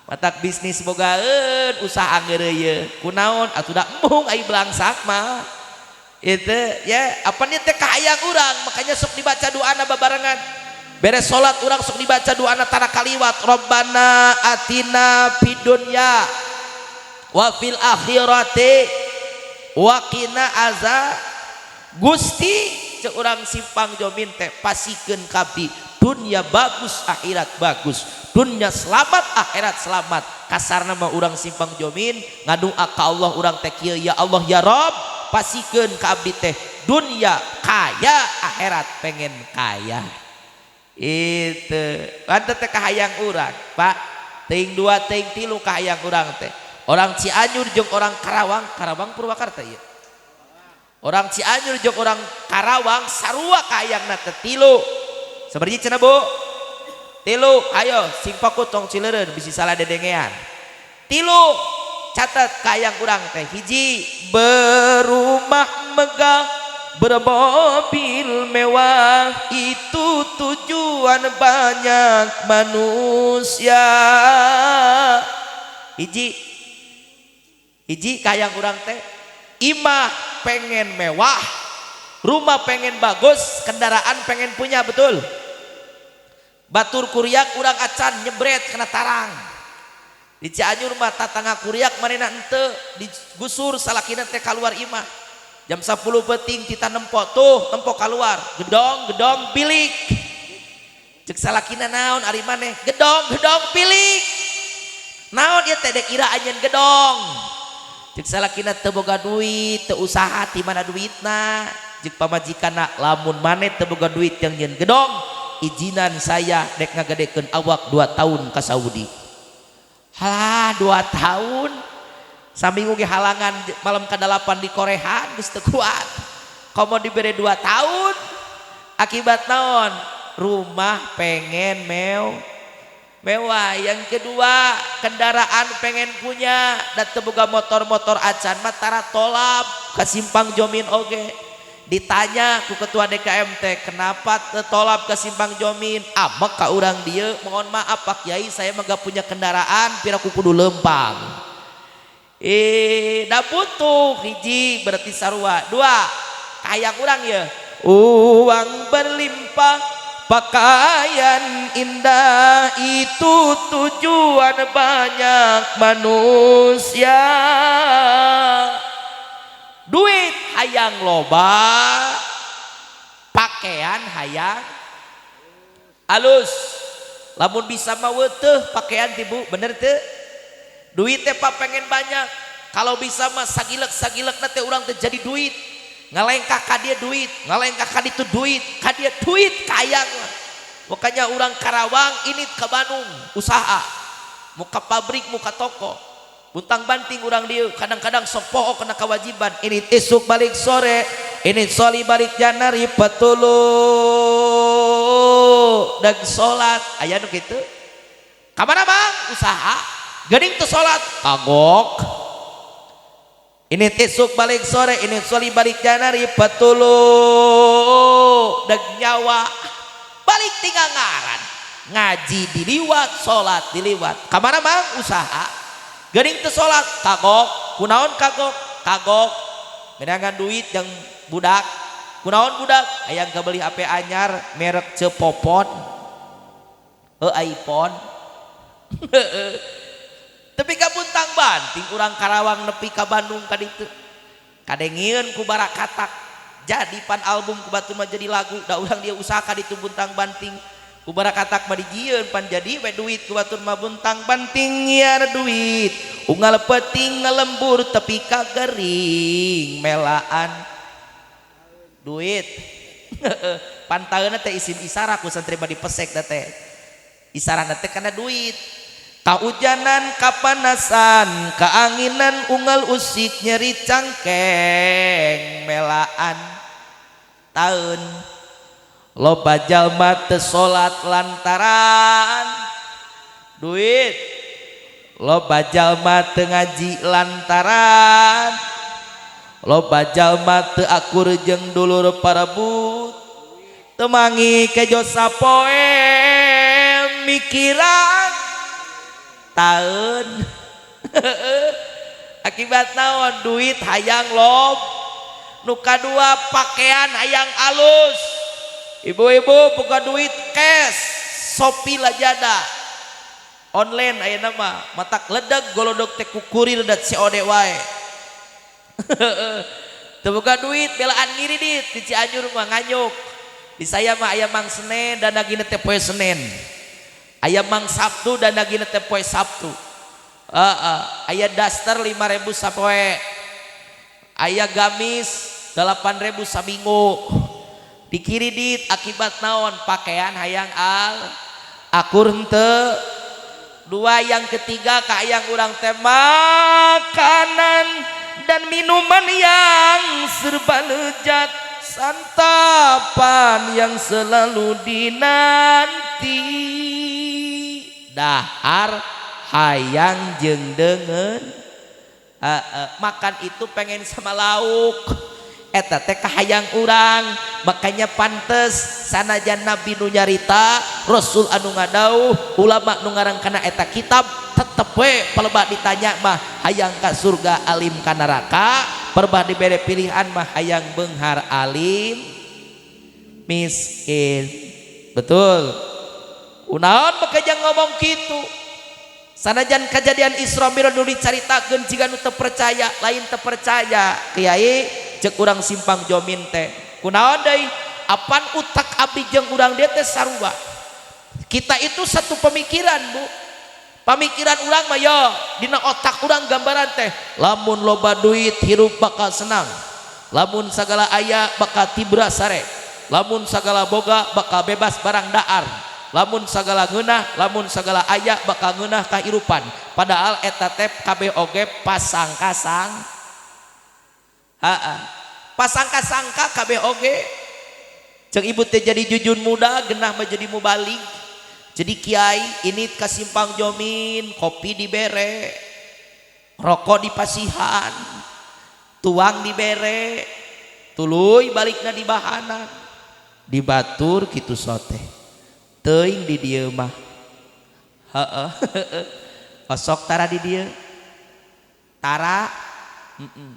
Speaker 3: matak bisnis bogaeun usaha angeur ieu kunaon atuh da embung ai belangsak mah itu ya apa nih teh kahayang urang makanya sok dibaca doana babarengan beres salat urang sok dibaca doana tara kaliwat Rabbana atina fid dunya wa fil akhirati wa qina azab. Gusti cek urang Simpang Jomin teh pasikeun kabdi dunya bagus akhirat bagus dunya selamat akhirat selamat. Kasarna mah urang Simpang Jomin ngadua ka Allah urang teh kieu ya Allah ya Rob pasikeun ka abdi teh dunya kaya akhirat pengen kaya. Itu lantas teh kahayang urang Pak teuing dua teuing tilu kahayang urang teh. Orang Cianjur jeung orang Karawang, Karawang Purwakarta ieu. Orang Cianjur jeung orang Karawang sarua kahayangna teh tilu. Sabaraha cenah Bu? Tilu, ayo sing fokus tong cileureun bisi salah dedengean. Tilu catat kahayang urang teh hiji berumah megah bermobil mewah itu tujuan banyak manusia. Hiji hiji kahayang urang teh imah pengen mewah, rumah pengen bagus, kendaraan pengen punya, betul. Batur kuriak urang acan nyebret kena tarang. Di Cianjur mah tatangga kuriak manehna henteu digusur salakina teh kaluar imah. Jam 10 peuting kita nempo tuh nempo keluar gedong gedong bilik. Cek salakina naon ari maneh gedong gedong bilik. Naon ieu teh dek ira anjeun gedong. Cek salakina teu boga duit teu usaha ti mana duitna. Cek pamajikanna lamun maneh teu boga duit yang nyeun gedong izinan saya dek ngagedekeun awak 2 tahun ka Saudi. Halah 2 tahun saminggu ge halangan malam ke-8 di Korehan geus teu kuat. Komo dibere 2 tahun akibat naon? Rumah pengen mewah. Yang kedua kendaraan pengen punya dan teu boga motor-motor acan mah tara tolap ka Simpang Jomin oge. Ditanya ku ketua DKMT kenapa tolap ke Simpang Jomin? Amek ka urang dieu mohon maaf Pak Kiai saya mah gak punya kendaraan piraku kudu lempang. Da butuh hiji berarti sarua. Dua, kahayang urang ya. Uang berlimpah, pakaian indah, itu tujuan banyak manusia. Duit hayang loba, pakaian hayang alus. Lamun bisa mah weteuh pakaian ti Bu, bener teu? Duit teh pak pengen banyak. Kalau bisa mah sagilek-sagilek teh urang teh jadi duit. Ngalengkah ka dia duit, ngalengkah ka ditu duit, ka dia duit kayang. Makanya urang Karawang ini ke Bandung usaha, muka pabrik, muka toko. Buntang banting urang dieu, kadang-kadang sok poho kena kewajiban. Ini esuk balik sore, ini soli balik janari petulu dan salat aya nu kitu. Ka mana Bang? Usaha. Geuning teu salat, kagok. Ini esuk balik sore, ini soli balik janari petulu dan nyawa balik tinggal ngaran. Ngaji diliwat, salat diliwat. Ka mana Bang? Usaha. Geuning teu salat, kagok. Kunaon kagok? Kagok. Menangan duit yang budak. Kunaon budak? Hayang kabeli HP anyar merek Cepopon. iPhone. Tapi ka buntang banting urang Karawang nepi ka Bandung ka ditu. Kadengieun ku barakatak. Jadi pan album ku batur mah jadi lagu, da urang dia usaha ka ditu buntang banting. Ku barakatak mah dijieun pan jadi we duit ku batur mah buntang banting nyiar duit. Unggal peuting ngelembur tepi ka gering melaan duit. Pantaeuna teh isim isara ku santri mah dipesek da teh. Isarana teh kana duit. Kaujanan kapanasan keanginan unggal usik nyeri cangkeng melaan taun. Loba jalma teu salat lantaran duit, loba jalma teu ngaji lantaran, loba jalma teu akur jeung dulur parebut, teu mangi kejo sapoe mikiran taun. Akibat naon? Duit hayang lob, nu kadua pakaian hayang alus. Ibu-ibu buka duit cash, Shopee Lazada, online ayeuna mah matak ledeg golodog teh ku kurir dan COD wae. Teu boga duit belaan ngiridit di Cianjur mah nganyuk. Di saya mah aya Mang Senen dan dagina teh poe Senen. Aya Mang Sabtu dan dagina teh poe Sabtu. Aya daster 5.000 sapoe. Aya gamis 8.000 saminggu. Dikiridit akibat naon? Pakaian hayang al akur henteu. Dua, yang ketiga kahayang urang teh makanan dan minuman yang serba lezat, santapan yang selalu dinanti. Dahar hayang jeung deungeun. Makan itu pengen sama lauk. Eta teh kahayang urang, makanya pantes sanajan nabi nu nyarita, rasul anu ngadauh, ulama nu ngarang kana eta kitab, tetep we palebah ditanya mah hayang ka surga alim ka neraka, perbah dibere pilihan mah hayang beunghar alim miskin. Betul. Kunaon make jang ngomong kitu? Sanajan kejadian Isra Mi'raj nu dicaritakeun jiga nu teu percaya, lain teu percaya. Kiai cek urang simpang jomin teh. Kunaon deui? Apan utak abdi jeung urang dia teh sarua. Kita itu satu pemikiran, Bu. Pamikiran urang mah yo dina otak urang gambaran teh, lamun loba duit hirup bakal senang. Lamun sagala aya bakal tibra sare. Lamun sagala boga bakal bebas barang daar. Lamun sagala ngeunah, lamun sagala aya bakal ngeunah kahirupan. Padahal eta teh kabeh oge pasangka-sang. Heeh. Pasangka-sangka kabeh oge. Ceuk ibu teh jadi jujun muda, genah mah jadi mubalig. Jadi kiai ini ka simpang jomin, kopi dibere, rokok dipasihan, tuang dibere, tuluy balikna di bahanan, dibatur kitu sote. Teuing di dieu mah. Heeh. Osok tara di dieu. Tara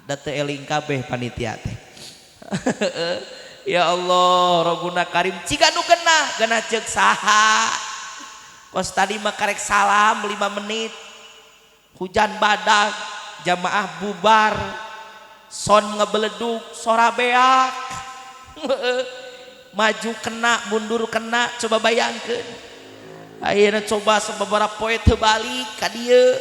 Speaker 3: da teu eling kabeh panitia teh. Ya Allah, Rabbuna Karim, ciga nu genah, genah ceuk saha. Kos tadi mah karek salam 5 menit. Hujan badak, jamaah bubar, son ngebeleduk, sora beak. Maju kena, mundur kena, coba bayangkeun. Ayeuna coba sababaraha poe teu balik ka dieu.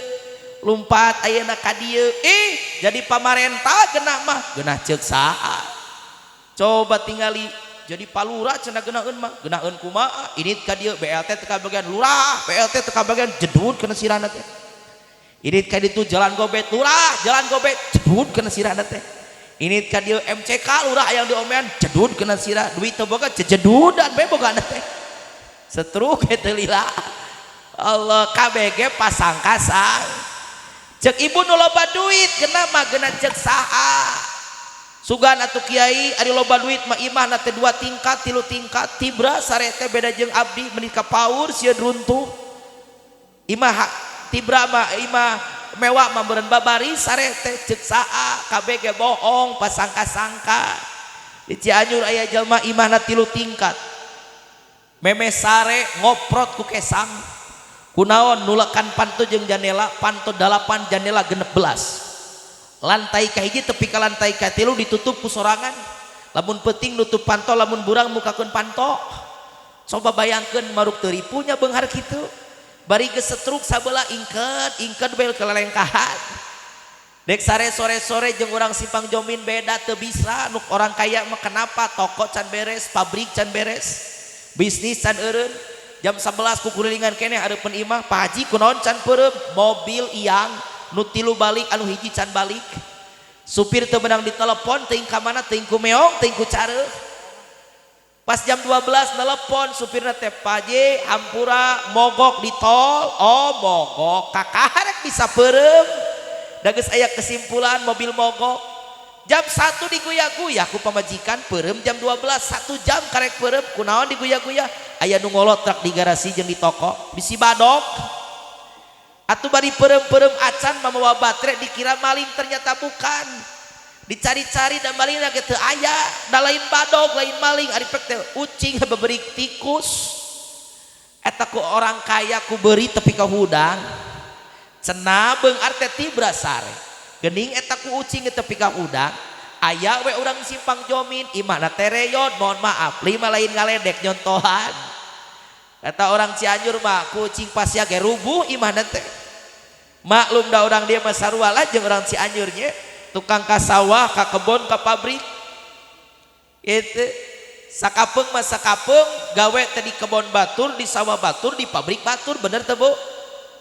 Speaker 3: Lumpat ayeuna ka dieu. Ih, jadi pamarentah genah mah, genah ceuk saha. Coba tingali jadi palura cenah geunaheun mah, geunaheun kumaha? Ini ka dieu BLT teu kabagian lurah, BLT teu kabagian jedud kana sirahna teh. Ini ka ditu jalan gobet lurah, jalan gobet jedud kana sirahna teh. Ini ka dieu MCK lurah yang diomean jedud kana sirah, duit teu boga jejedudan bae bogana teh. Setruk teu lila. Allah KBG pasang kasang. Cek ibu nu loba duit geuna mah geuna cek saha. Sugan atuh kiai ari loba duit mah imahna teh 2 tingkat 3 tingkat tibra sare teh beda jeung abdi meuni ka paur sieun runtuh. Imah tibra mah imah mewah mah meureun babari sare teh cek saha KBG bohong pasangka-sangka. Di Cianjur aya jelema imahna 3 tingkat. Meme sare ngoprot ku kesang. Kunaon nulakan panto jeung janela, panto 8 janela 16. Lantai kahiji tepi ka lantai katilu ditutup ku sorangan. Lamun peuting nutup panto, lamun burang mukakeun panto. Coba bayangkeun maruk teu ripunya beunghar kitu. Bari geus setruk sabelah ingket, ingket bel kelelengkahan. Dek sare sore-sore jeung urang Simpang Jomin beda teu bisa. Nuk orang kaya mah kenapa toko can beres, pabrik can beres, bisnis can eureun. Jam 11 kukurilingan keneh hareupeun imah, Pak Haji kunaon can peureum, mobil iang nu 3 balik anu hiji can balik. Supir teu meunang ditelepon, teuing ka mana, teuing ku meong, teuing ku careuh. Pas jam 12 nelepon supirna teh, Pak Haji hampura mogok di tol. Oh mogok, kakarek bisa peureum. Da geus aya kesimpulan mobil mogok. Jam 1 diguya-guya ku pamajikan peureum jam 12, 1 jam karek peureum kunaon diguya-guya. Aya nu ngolotrak di garasi jeung di toko bisi badok. Atuh bari peureum-peureum acan mamawa baterai dikira maling ternyata bukan. Dicari-cari dan maling lagi teu aya, da lain badok lain maling ari pek teh ucing beberik tikus. Eta ku orang kaya ku beuri tepi ka hudang. Cenah beunghar teh tibra sare. Geuning eta ku ucing tepi ka hudang. Aya we urang Simpang Jomin imahna teh reyon, mohon maaf, lima lain ngaledek nyontohan. Kata orang Cianjur mah kucing pasya ge rubuh imahna teh. Maklum da orang dia mah sarua lah jeung orang Cianjurnya, tukang ka sawah, ka kebon, ka pabrik. Itu sakapeung mah sakapeung gawe teh di kebon batur, di sawah batur, di pabrik batur, bener teh Bu?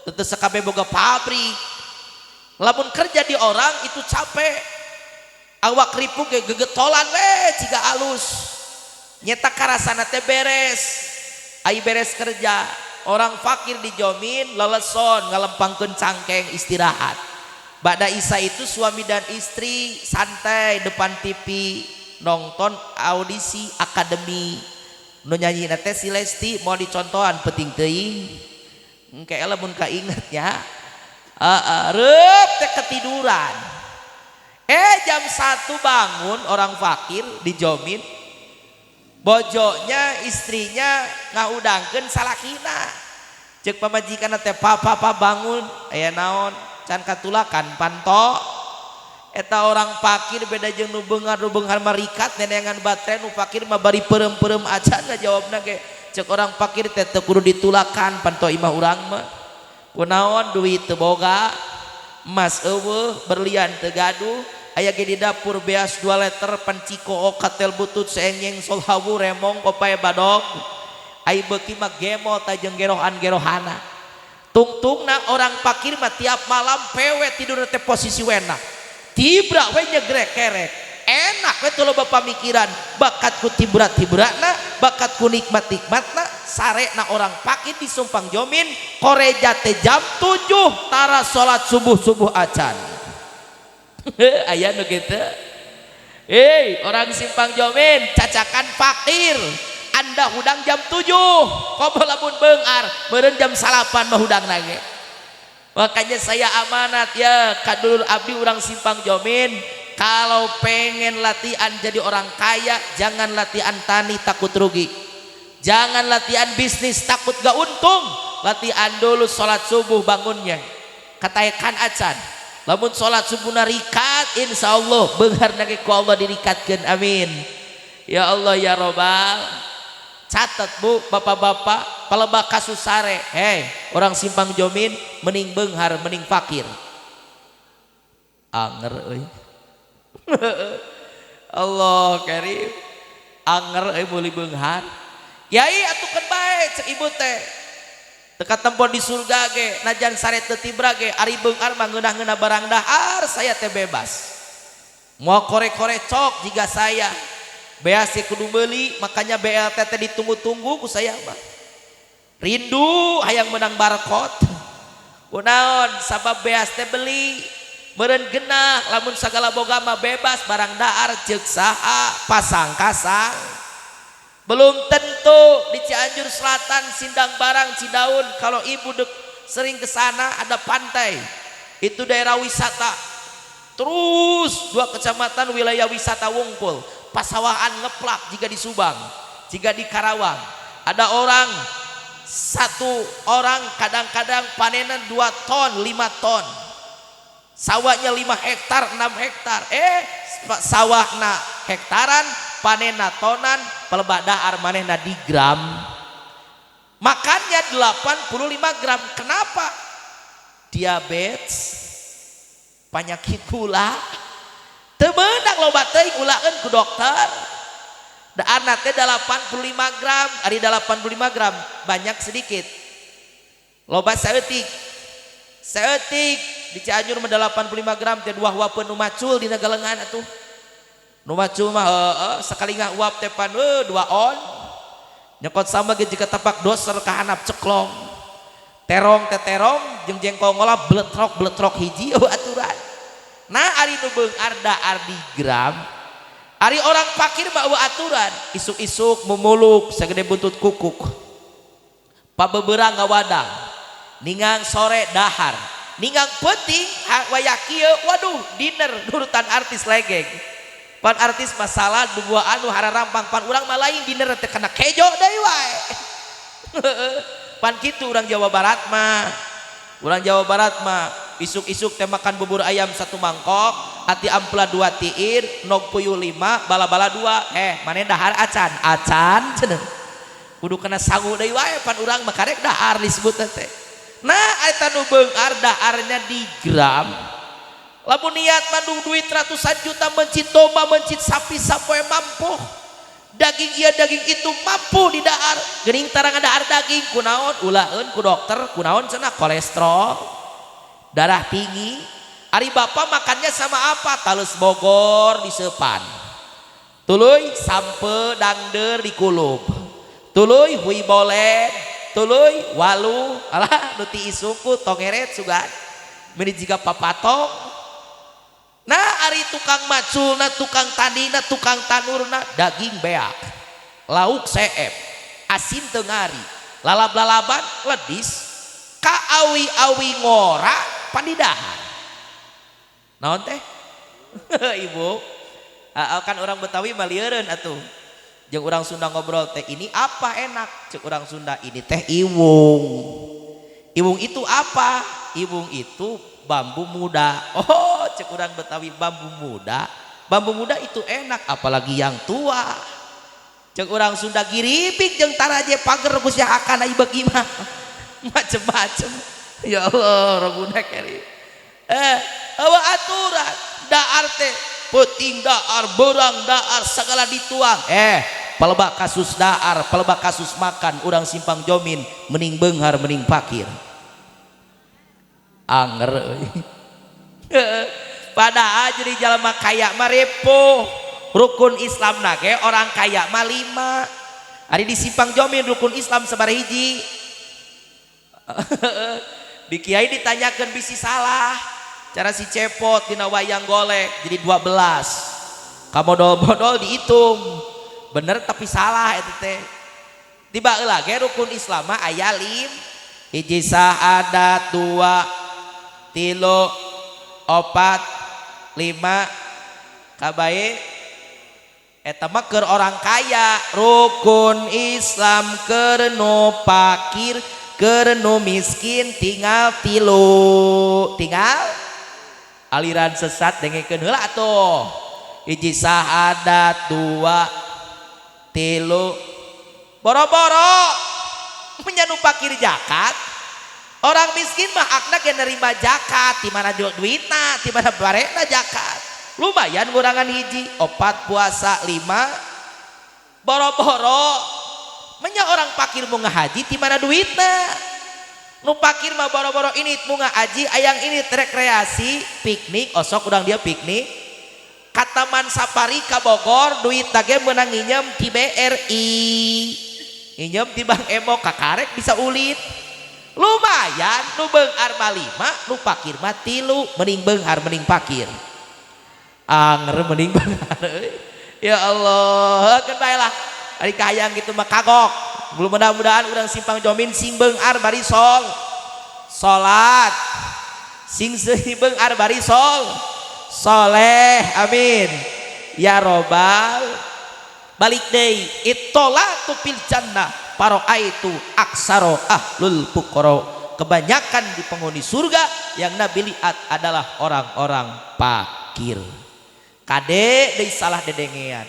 Speaker 3: Teu sakabe boga pabrik. Lamun kerja di orang itu capek. Awak ripuh ge gegetolan we ciga alus. Nyeta karasana teh beres. Ai beres kerja, orang fakir dijomin leleson ngalempangkeun cangkeng istirahat. Ba'da Isya itu suami dan istri santai depan TV nonton audisi akademi. Nu nyanyina teh si Lesti mau dicontohan penting teuing. Engke lamun kainget nya. Reup teh ketiduran. Jam 1 bangun orang fakir dijomin. Bojonya istrinya ngahudangkeun salakina. Ceuk pamajikanna teh papa papa bangun aya naon can katulakan panto. Eta orang fakir beda jeung nu beunghar, nu beunghar mah rikat neneangan baterai, nu fakir mah bari peureum-peureum acan ngajawabna ge. Ceuk orang fakir teh teu kudu ditulakan panto imah urang mah. Kunaon duit teu boga, emas eueuh, berlian teu gaduh, aya ge di dapur beas 2 liter panciko okatel butut seenyeng solhawu remong kopae badog. Ai beuki mah gemo tajeng gerohan-gerohana. Tungtungna orang fakir mah tiap malam pewe tidur teh posisi wena. Tibra we nyegrek kerek. Enak we teu loba pamikiran, bakatku tibra-tibrana, bakatku nikmat-nikmatna, sarena orang fakir di Simpang Jomin, koreja teh jam 7 tara salat subuh-subuh acan. Aya nu kitu. Orang Simpang Jomin cacakan fakir. Anda hudang jam 7, komo lamun beungar, meureun jam 9 mah hudang nage. Makanya saya amanat ya kadulur abdi urang Simpang Jomin, kalau pengen latihan jadi orang kaya jangan latihan tani takut rugi, jangan latihan bisnis takut gak untung, latihan dulu sholat subuh bangunnya katakan acan, lamun sholat subuh narikat insyaallah beunghar nage ku Allah dirikatkeun, amin ya Allah ya robbal. Catat bu, bapak-bapak, palebah kasus sare, hei orang Simpang Jomin mending beunghar mending fakir. Anger euy. Allah karim. Anger euy meuli beunghar. Yai atukeun bae cek ibu teh. Teka tempon di surga ge, najan sare teu tibra ge, ari beunghar mah ngeunah-ngeunah barang dahar saya teh bebas. Mau kore-kore cok jiga saya. BAC kudu meuli, makanya BLT teh ditunggu-tunggu ku saya mah. Rindu hayang menang barcode. Kunaon sabab beas teh beli meureun genah lamun sagala boga mah bebas barang dahar ceuk saha pasang kasang. Belum tentu di Cianjur Selatan Sindang Barang Cidaun kalau ibu sering ke sana ada pantai. Itu daerah wisata. Terus dua kecamatan wilayah wisata Wungkul. Pasawahan ngeplak jika di Subang, jika di Karawang. Ada orang satu orang kadang-kadang panenan 2 ton, 5 ton. Sawahnya 5 hektar, 6 hektar. Sawahna hektaran, panenna tonan, pelebak dahar manehna di gram. Makannya 85 gram. Kenapa? Diabetes, penyakit gula. Teu meunang loba teuing ulakeun ku dokter. Daharna teh 85 gram, ari 85 gram banyak sedikit. Loba saeutik. Saeutik di Cianjur mah 85 gram teh 2 huapeun nu macul dina galengan atuh. Nu macul mah heueuh sakali ngahuap teh pan 2 on. Nyokot sama ge jika tapak doser ka handap ceklong. Terong teh terong jeung jengkol ngolah bletrok-bletrok hiji eueuh aturan. Nah ari nu beunghar dahar di gram. Ari orang fakir mah eueuh aturan, isuk-isuk mumuluk sagede buntut kukuk. Pabeberang ngawadang. Ningang sore dahar, ningang peuting wayah kieu waduh dinner nurutan artis legeng. Pan artis masalah dua anu hararampang pan urang mah lain dinner teh kana kejo deui wae. Pan kitu urang Jawa Barat mah. Urang Jawa Barat mah isuk-isuk teh makan bubur ayam 1 mangkok, ati ampela 2 tiir, nog puyuh 5, bala-bala 2. Maneh dahar acan, acan cenah. Kudu kana sangu deui wae pan urang mah karek dahar disebut teh. Nah eta nu beunghar daharnya di gram. Lamun niat mandung duit ratusan juta mencit domba mencit sapi sapoe mampu. Daging iya daging itu mampu di dahar. Geuning tarang dahar daging kunaon ulaheun ku dokter kunaon cenah kolesterol, darah tinggi. Ari bapak makannya sama apa? Talus Bogor disepan. Tuluy sampe dangder dikulub. Tuluy hui bolet. Tuluy walu alah nu ti isungku tongeret sugan. Meni jiga papatong. Nah ari tukang maculna, tukang tandina, tukang tanurna daging beak. Lauk seep, asin tengari, lalab-lalaban ledis, ka awi-awi ngora pandidahar. Naon teh? Ibu, kan orang Betawi mah lieureun atuh. Jeung urang Sunda ngobrol teh ini apa enak? Cek urang Sunda ini teh iwung. Iwung itu apa? Iwung itu bambu muda. Oh, cek urang Betawi bambu muda. Bambu muda itu enak apalagi yang tua. Cek urang Sunda giripik jeung taraje pager geus akan ai beuki mah. Macem-macem. Ya Allah, Rabbuna karim. Eueuh aturan dahar teh peuting dahar, beurang dahar segala dituang. Palebah kasus dahar, palebah kasus makan urang Simpang Jomin mending beunghar mending fakir. Anger euy. Padahal jadi jalma kaya mah ripuh. Rukun Islam na ge orang kaya mah 5. Ari di Simpang Jomin rukun Islam sabaraha hiji. Di kiai ditanyakeun bisi salah. Cara si cepot dina wayang golek jadi 12. Kamodol-modol dihitung. Bener tapi salah eta teh. Tiba heula ge rukun Islam mah aya 5. Hiji syahadat, 2 3, 4, 5 kabae eta mah keur orang kaya. Rukun Islam keur nu fakir, keur nu miskin tinggal 3, tinggal aliran sesat dengekeun heula atuh. 1 syahadat, 2, 3 boro-boro nya nu fakir zakat. Orang miskin mah hakna ge nerima zakat, di mana duitna, di mana barena zakat. Lumayan ngurangan 1, 4 puasa, 5 boro-boro menya orang fakir mau ngahaji di mana duitna. Nu fakir mah boro-boro ini mau ngahaji, ayang ini rekreasi piknik, osok urang dia piknik ka Taman Safari ka Bogor, duit ge meunang nginjem ti BRI, nginjem ti Bank Emo, kakarek bisa ulit. Lumayan nu beunghar mah 5, nu fakir mah 3, mending beunghar mending fakir. Anger mending beunghar euy. Ya Allah, keun bae lah. Ari kahayang kitu mah kagok. Belum mudah-mudahan urang Simpang Jomin sing beunghar bari sol. Salat. Sing beunghar bari sol. Soleh, amin. Ya robbal balik deui itolatu fil jannah paroaitu aksaro ahlul fuqara. Kebanyakan di penghuni surga yang Nabi lihat adalah orang-orang fakir. Kade deui salah dedengean.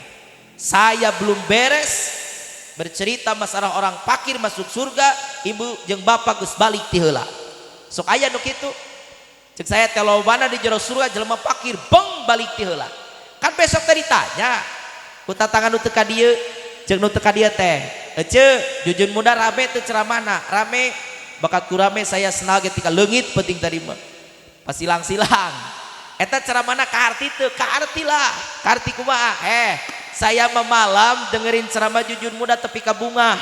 Speaker 3: Saya belum beres bercerita masalah orang fakir masuk surga, ibu jeung bapak geus balik ti heula. Sok aya nu kitu. Cek saya teh lobana di jero surga jelema fakir beng balik ti heula. Kan besok teh ditanya ku tatangan nu teu ka dieu, jeung nu teu ka dieu teh. Ece, Jujun muda rame teu ceramahna, rame. Bakat ku rame saya senal ge tika leungit penting tadi mah. Pasilang-silang. Eta ceramahna kaarti teu? Kaarti lah. Kaarti kumaha? Saya memalam dengerin ceramah Jujun muda tepi ka bunga.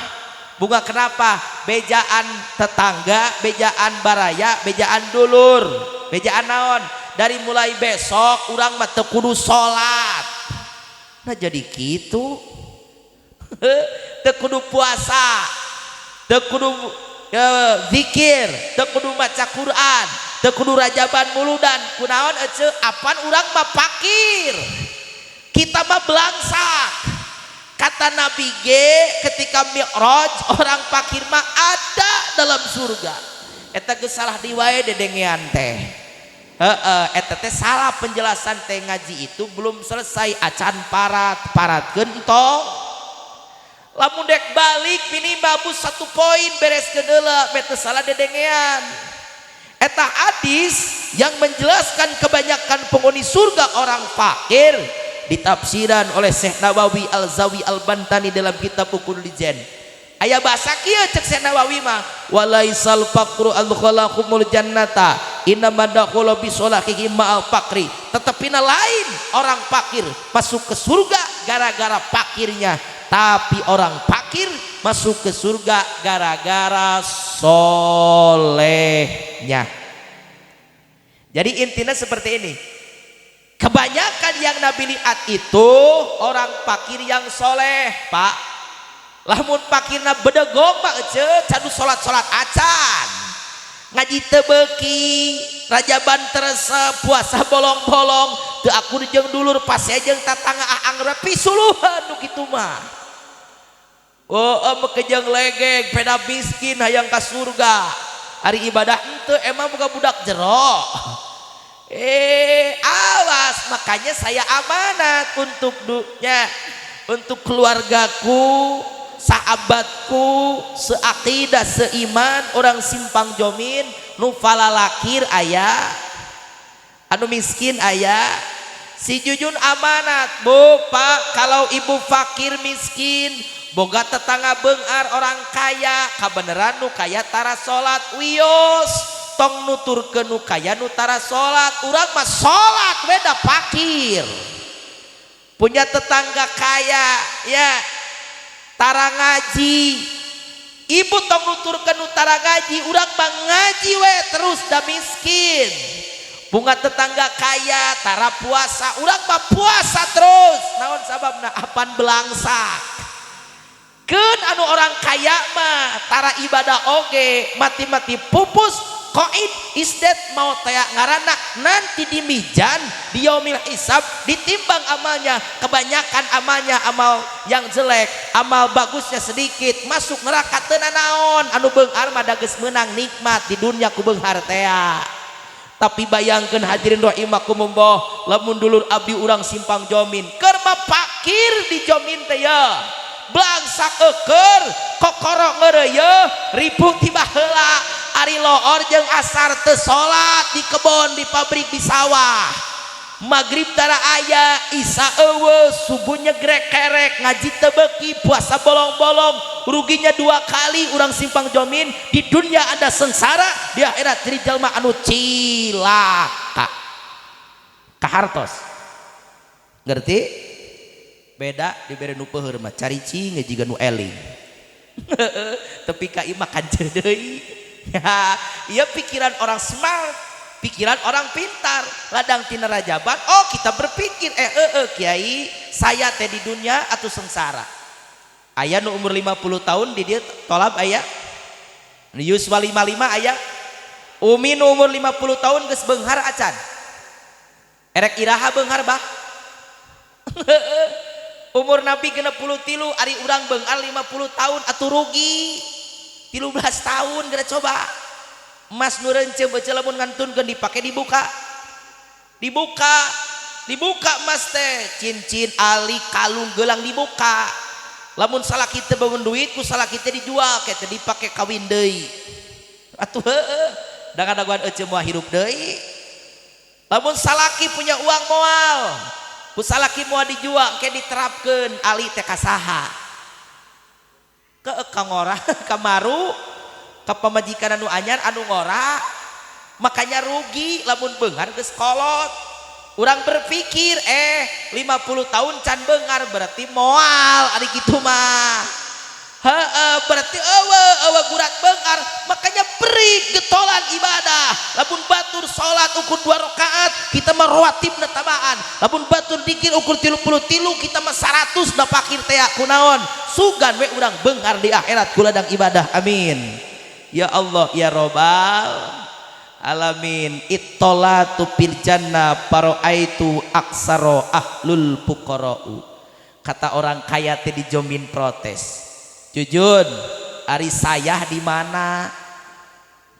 Speaker 3: Bunga kenapa? Bejaan tetangga, bejaan baraya, bejaan dulur, bejaan naon. Dari mulai besok urang mah teu kudu salat. Nah jadi kitu. Teu kudu puasa, teu kudu zikir, teu kudu maca Quran, teu kudu rajaban muludan. Kunaon ece? Apan urang mah fakir. Kita mah belangsak. Kata Nabi G ketika Mi'raj orang fakir mah ada dalam surga. Eta geus salah diwae dedengean teh. Heeh, eta teh salah penjelasan teh, ngaji itu belum selesai acan parat paratkeun entong. Lamun dek balik minimal bus 1 poin bereskeun heula, meh teu salah dedengean. Eta hadis yang menjelaskan kebanyakan penghuni surga orang fakir ditafsiran oleh Syekh Nawawi Al-Zawi Al-Bantani dalam kitab Uqudul Lijan. Aya bahasa kieu cek Syekh Nawawi mah, walaisal faqru adkhalahumul jannata innama dakhala bi sholahihim ma'al faqri. Tetapi lain orang fakir masuk ke surga gara-gara fakirnya, tapi orang fakir masuk ke surga gara-gara solehnya. Jadi intinya seperti ini. Kebanyakan yang Nabi lihat itu orang fakir yang soleh, Pak. Lamun fakirna bedegong mah ece, cadu salat-salat acan. Ngaji teu beuki, rajaban terese, puasa bolong-bolong, teu akur jeung dulur, pase jeung tatangga aang pisuluhan nu kitu mah. Oh, mekejeng legeng, peda miskin hayang ka surga. Ari ibadah henteu emang boga budak jero. Awas, makanya saya amanat untuk dunia, untuk keluargaku, sahabatku, seakidah, seiman, orang Simpang Jomin, nu falalakir aya, anu miskin aya. Si Jujun amanat, Bu, Pak, kalau ibu fakir miskin, boga tetangga beunghar orang kaya, kabeneran nu kaya tara salat, wios. Tong nuturkeun nu kaya nu tara salat, urang mah salat we da fakir. Punya tetangga kaya ya tara ngaji, ibu tong nuturkeun nu tara ngaji, urang mah ngaji we terus da miskin. Bunga tetangga kaya tara puasa, urang mah puasa terus. Naon sababna? Apan belangsak. Keun anu orang kaya mah tara ibadah oge, mati-mati pupus. Qaid isdet mau tea ngarana nanti di mizan, di yaumil hisab ditimbang amalnya, kebanyakan amalnya amal yang jelek, amal bagusnya sedikit, masuk neraka teu nanaon. Anu beunghar mah da geus meunang nikmat di dunia ku beunghar tea. Tapi bayangkeun hadirin rahimakumullah, lamun dulur abdi urang Simpang Jomin keur mah pakir di Jomin teh ya, blangsak eueur, kokoro ngeureuyeuh, ribu tiba heula. Ari loor jeung asar teu salat di kebon, di pabrik, di sawah. Maghrib tara aya, isya eueuh, subuh nyegrek kerek, ngaji teu beuki, puasa bolong-bolong, ruginya dua kali urang Simpang Jomin. Di dunia ada sengsara, di akhirat jadi jalma anu cilaka. Kahartos. Ngerti? Beda dibere nu peuheur mah caricing jiga nu eling. Tapi ka imah kanceu deui. Ya, iya pikiran orang smart, pikiran orang pintar. Ladang tina rajaban, oh kita berpikir kiai, saya teh di dunia atau sengsara. Aya nu umur 50 tahun di dia tolab aya. Yuswa 55 aya. Umi nu umur 50 tahun geus beunghar acan. Erek iraha beunghar bah. Umur Nabi 63, ari urang beunghar 50 tahun atuh rugi. 13 tahun geura coba. Emas nu reunceu beuceu lamun ngantunkeun dipake dibuka. Dibuka, dibuka emas teh, cincin, ali, kalung, gelang dibuka. Lamun salaki teu bangun duit ku salaki teh dijual ke teh dipake kawin deui. Atuh heueuh, dagan-dagan eceu moal hirup deui. Lamun salaki punya uang moal, ku salaki moal dijual ke diterapkeun ali teh ka saha? Ke ka ngora, ka maru, ka pamajikan anu anyar anu ngora. Makanya rugi lamun beunghar geus kolot. Urang berpikir 50 tahun can beunghar berarti moal ari kitu mah. Heeh, berarti eueuh eueuh gurat beunghar. Makanya beri getolan ibadah. Lamun batur salat ukur 2 rakaat kita mah rawatibna tabaan. Lamun batur dikir ukur 33 kita mah 100 da pakir teh kunaon. Sugan we urang beunghar di akhirat ku ladang ibadah. Amin. Ya Allah ya Robbal alamin. Ittolatu fil jannah paroaitu aksaro ahlul fuqara'u. Kata orang kaya teh dijomin protes. Jujun, ari saya di mana?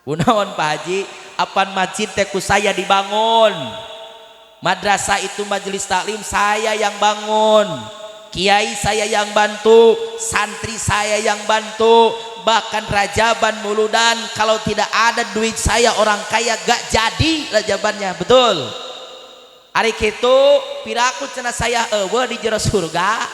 Speaker 3: Kunaon Pak Haji? Apan masjid teh ku saya dibangun. Madrasah itu majelis taklim saya yang bangun. Kiai saya yang bantu, santri saya yang bantu, bahkan rajaban muludan kalau tidak ada duit saya orang kaya gak jadi rajabannya, betul. Ari kitu piraku cenah saya eueuh di jero surga.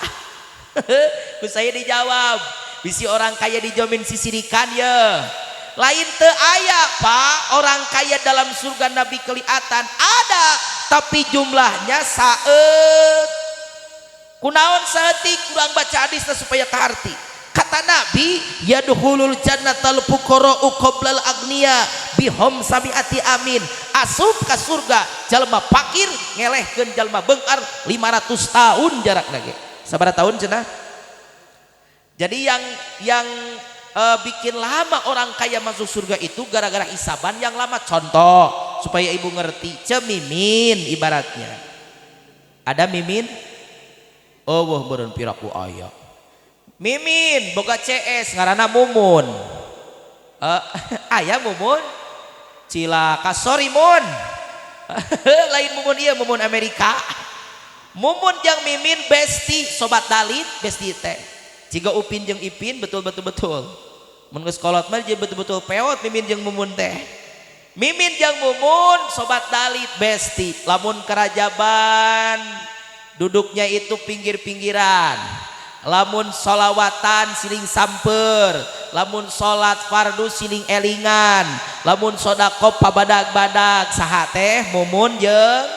Speaker 3: Ku saya dijawab, bisi orang kaya dijamin sisirikan ya. Lain teu aya Pak, orang kaya dalam surga Nabi kelihatan ada, tapi jumlahnya saeut. Kunaon saeutik kurang baca hadisna supaya kaharti. Kata Nabi, yadkhulul jannatal fuqara'u qoblal agniya bihom sabiati amin. Asup ka surga jalma fakir ngelehkeun jalma beunghar 500 tahun jarakna ge. Sabaraha tahun cenah? Jadi yang bikin lama orang kaya masuk surga itu gara-gara hisaban yang lama. Contoh supaya ibu ngerti, cemimin ibaratnya. Ada mimin? Oh, wah meureun piraku aya. Mimin boga CS ngaranna Mumun. Aya Mumun? Cilaka, sorry Mun. Lain Mumun ieu, Mumun Amerika. Mumun jeung Mimin besti sobat dalit besti teh. Jiga Upin jeung Ipin betul-betul betul. Mun geus kolot mah jadi betul-betul peot Mimin jeung Mumun teh. Mimin jeung Mumun sobat dalit besti. Lamun kerajaban duduknya itu pinggir-pinggiran. Lamun solawatan siling samper, lamun solat fardu siling elingan, lamun sodako pabadag-badag saha teh Mumun jeung.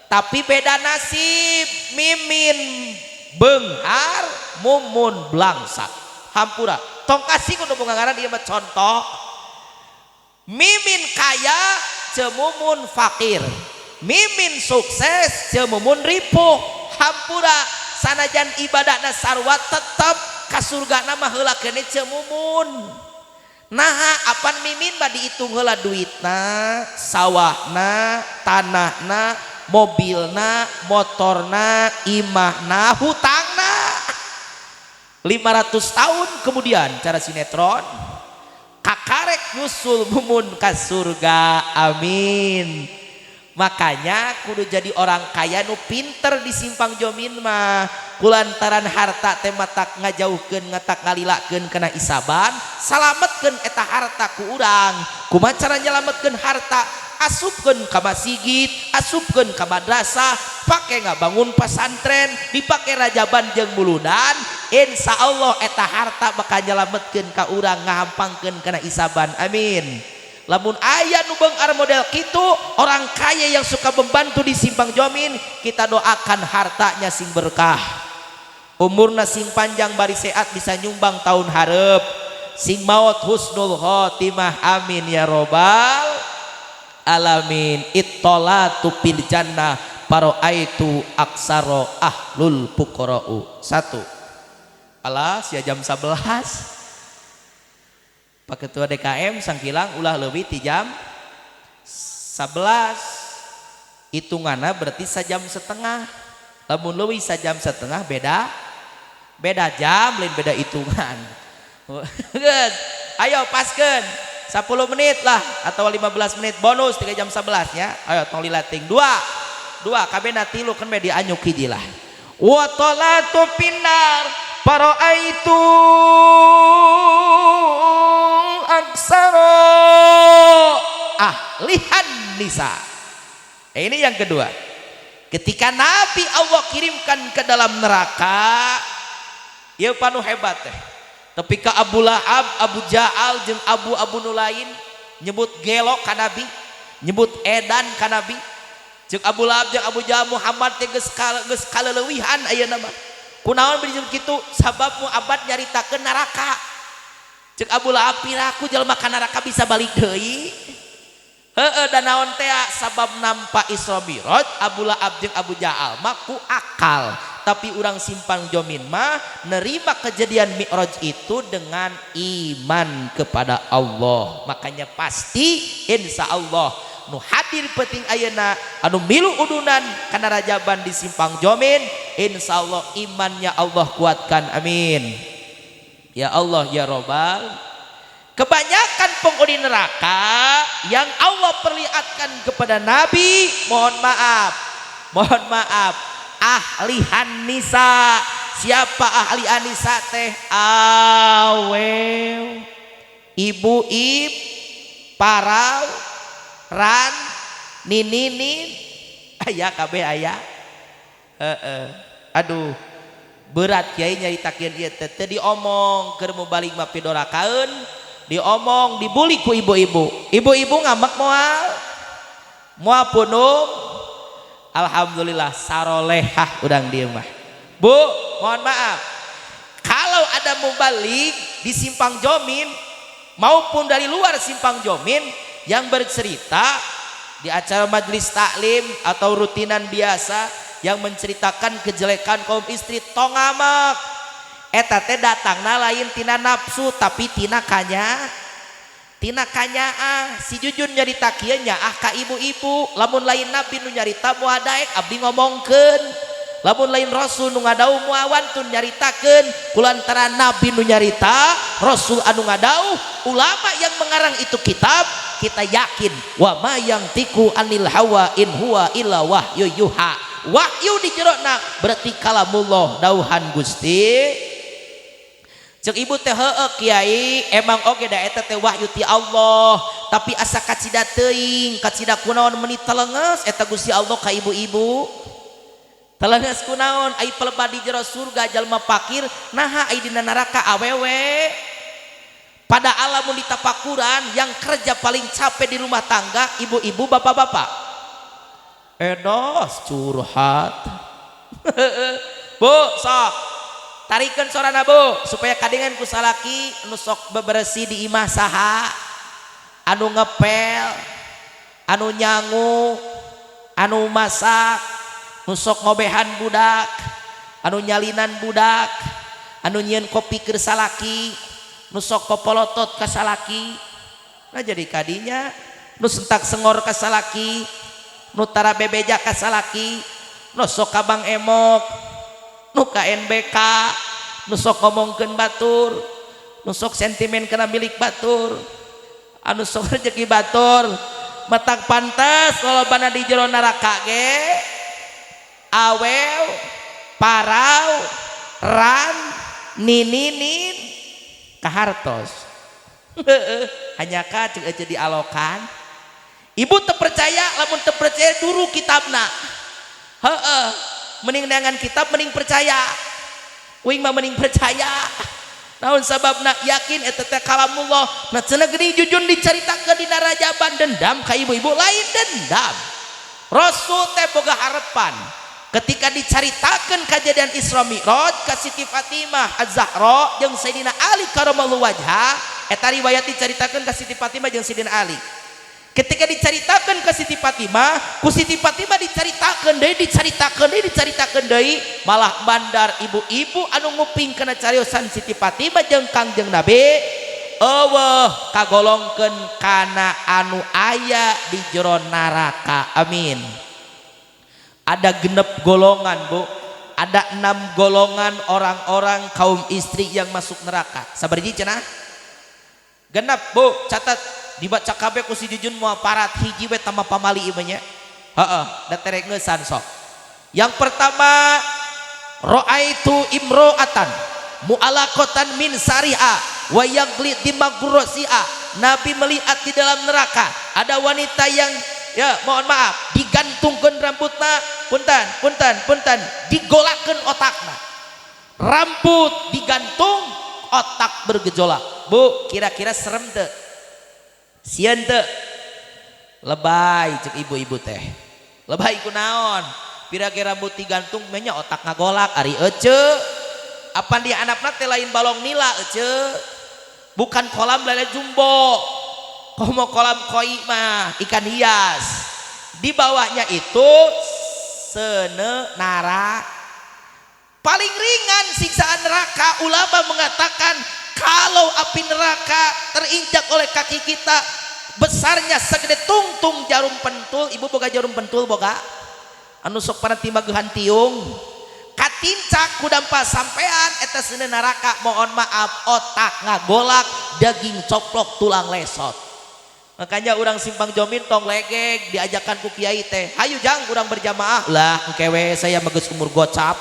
Speaker 3: Tapi beda nasib, Mimin beunghar, Mumun blangsak. Hampura, tong kasih kudu boga ngaran ieu mah contoh. Mimin kaya, ce Mumun fakir. Mimin sukses, ce Mumun ripuh. Hampura, sanajan ibadahna sarwa tetep ka surgana mah heula keneh ce Mumun. Nah, apan mimin mah dihitung heula duitna, sawahna, tanahna, mobilna, motorna, imahna, hutangna. 500 tahun kemudian cara sinetron kakarek nyusul Mumun ka surga. Amin. Makanya kudu jadi orang kaya nu pinter di Simpang Jomin mah, kulantaran harta teh matak ngajauhkeun, ngatak ngalilakeun kana isaban. Salametkeun eta harta ku urang. Kumaha cara nyelametkeun harta? Asupkeun ka masjid, asupkeun ka madrasah, pake ngabangun pasantren, dipake rajaban jeung muludan. Insya Allah eta harta bakal nyelametkeun ka urang, ngahampangkeun kana isaban. Amin. Lamun aya nu beunghar model kitu, orang kaya yang suka membantu di Simpang Jomin, kita doakan hartanya sing berkah, umurna sing panjang, bari sehat, bisa nyumbang tahun hareup, sing maut husnul khotimah. Amin ya robbal alamin. Ittolatu fil jannah paroaitu aksaro ahlul fuqara'u. Satu. Alah, sia jam 11. Pak Ketua DKM sangkilang ulah leuwih ti jam 11. Hitunganna berarti sajam setengah. Lamun leuwih sajam setengah, beda beda jam, lain beda hitungan. Geus, ayo paskeun 10 menit lah atau 15 menit bonus 3 jam 11 ya. Ayo tong lilating. Dua dua kabeh tilu kan media anyuk hiji lah. Wa talatu finnar itu aksaro ahlihan nisa. Ini yang kedua. Ketika Nabi Allah kirimkan ke dalam neraka, ya panu hebat teh. Tapi ke Abu Lahab, Abu Jahal, jeung Abu Abu nu lain nyebut gelok ka Nabi, nyebut edan ka Nabi. Jeung Abu Lahab jeung Abu Jahal, Muhammad teh geus kaleuwihan ayeuna mah. Kunaon disebut kitu? Sabab Muhammad nyaritakeun neraka. Cek Abu Lahab, piraku jelema ka neraka bisa balik deui? Heeh, dan naon teh sabab nampa Isra Mi'raj Abu Lahab jeung Abu Jahal mah ku akal. Tapi orang Simpang Jomin mah nerima kejadian Mi'raj itu dengan iman kepada Allah. Makanya pasti insya Allah nu hadir penting ayeuna, anu milu udunan kana rajaban di Simpang Jomin, insya Allah imannya Allah kuatkan. Amin ya Allah ya Robbal. Kebanyakan penghuni neraka yang Allah perlihatkan kepada Nabi, mohon maaf, mohon maaf, ahlihan nisa. Siapa ahli anisa teh? Awew, ibu, ib, parau, ran, nininin, aya kabeh aya. Heeh. Aduh, berat kiai nyaritakeun ieu teh. Teu diomong keur mubalig mah pidorakaeun, diomong dibuli ku ibu-ibu. Ibu-ibu ngambek moal? Moal punung. Alhamdulillah sarolehah urang dieu mah. Bu, mohon maaf, kalau ada mubalig di Simpang Jomin maupun dari luar Simpang Jomin yang bercerita di acara majelis taklim atau rutinan biasa yang menceritakan kejelekan kaum istri, tong ngamek. Eta teh datangna lain tina nafsu, tapi tina kanya, tina kanyaah. Si Jujun nyarita kieu nyaah ka ibu-ibu. Lamun lain nabi nu nyarita moal daek abdi ngomongkeun, lamun lain rasul nu ngadauh moal wantun nyaritakeun. Kulantaran nabi nu nyarita, rasul anu ngadauh, ulama yang mengarang itu kitab, kita yakin wa ma yantiqu anil hawa in huwa illa wahyu yuha. Wahyu di jerona berarti kalamullah, dauhan Gusti. Cek ibu teh, heueuh kiai, emang oge da eta teh wahyu ti Allah, tapi asa kacida teuing, kacida kunaon meuni telenges eta Gusti Allah ka ibu-ibu. Telenges kunaon? Ai pelebah di jero surga jalma fakir, naha ai dina neraka awewe? Pada alamun ditapakuran, yang kerja paling capek di rumah tangga ibu-ibu, bapak-bapak. Edos curhat. Bu, sok tarikan sorana bu supaya kadengan ku salaki. Nu sok bebersih di imah saha? Anu ngepel, anu nyangu, anu masak, nu sok ngobehan budak, anu nyalinan budak, anu nyieun kopi keur salaki, Nu sok popolotot ka salaki. Nah jadi kadinya nu sentak sengor ka salaki, nu tara bebeja ka salaki, nu sok ka Bang Emok, nu ka NBK, nu sok ngomongkeun batur, nu sok sentimen kana milik batur, anu sok rezeki batur, matak pantas lolobana di jero neraka ge awew parau ran nininin kahartos. Hanya ka cek aja dialokan. Ibu terpercaya, lamun terpercaya duru kitabna. Heeh, mending neangan kitab mending percaya. Uing mah mending percaya. Naon sababna yakin eta teh kalamullah. Nah cenah geuning jujun dicaritakeun dina rajaban dendam ka ibu-ibu lain dendam. Rasul teh boga harapan. Ketika dicaritakeun kejadian Isra Mi'raj ka Siti Fatimah Az-Zahra jeung Sayyidina Ali karamallahu wajha, eta riwayat dicaritakeun ka Siti Fatimah jeung Sayyidina Ali. Ketika dicaritakeun ka Siti Fatimah, ku Siti Fatimah dicaritakeun deui, dicaritakeun deui, dicaritakeun deui, malah bandar ibu-ibu anu nguping kana cariosan Siti Fatimah jeung Kangjeng Nabi eueuh kagolongkeun kana anu aya di jero neraka. Amin. Ada genep golongan, Bu. Ada 6 golongan orang-orang kaum istri yang masuk neraka. Sabariji cenah? Genep, Bu, catat. Dibaca kabeh ku si Jujun moal parat hiji we tambah pamali ieu nya. Heeh, da terek ngeusan sok. Yang pertama, ra'aitu imro'atan mu'alaqatan min sari'a wa yagli dimagrosi'a. Nabi melihat di dalam neraka ada wanita yang, ya mohon maaf, digantungkeun rambutna, punten, punten, punten, digolakkeun otakna. Rambut digantung, otak bergejolak. Bu, kira-kira serem teu? Sieun teu? Lebay cek ibu-ibu teh. Lebay kunaon? Pira-kira rambut digantung menya otak ngagolak ari ece. Apan di anakna teh lain balong nila ece. Bukan kolam lele jumbo. Komo kolam koi mah ikan hias. Di bawahnya itu sene nara. Paling ringan siksaan neraka, ulama mengatakan kalau api neraka terinjak oleh kaki kita besarnya segede tungtung jarum pentul. Ibu boga jarum pentul boga? Anu sok pada timagehan tiung. Katincak kudampa sampean eta sene neraka, mohon maaf otak ngagolak, daging coplok, tulang lesot. Makanya urang simpang jomin tong legeg diajakan ku kiai teh, hayu jang urang berjamaah. Lah engke we saya mah geus umur gocap.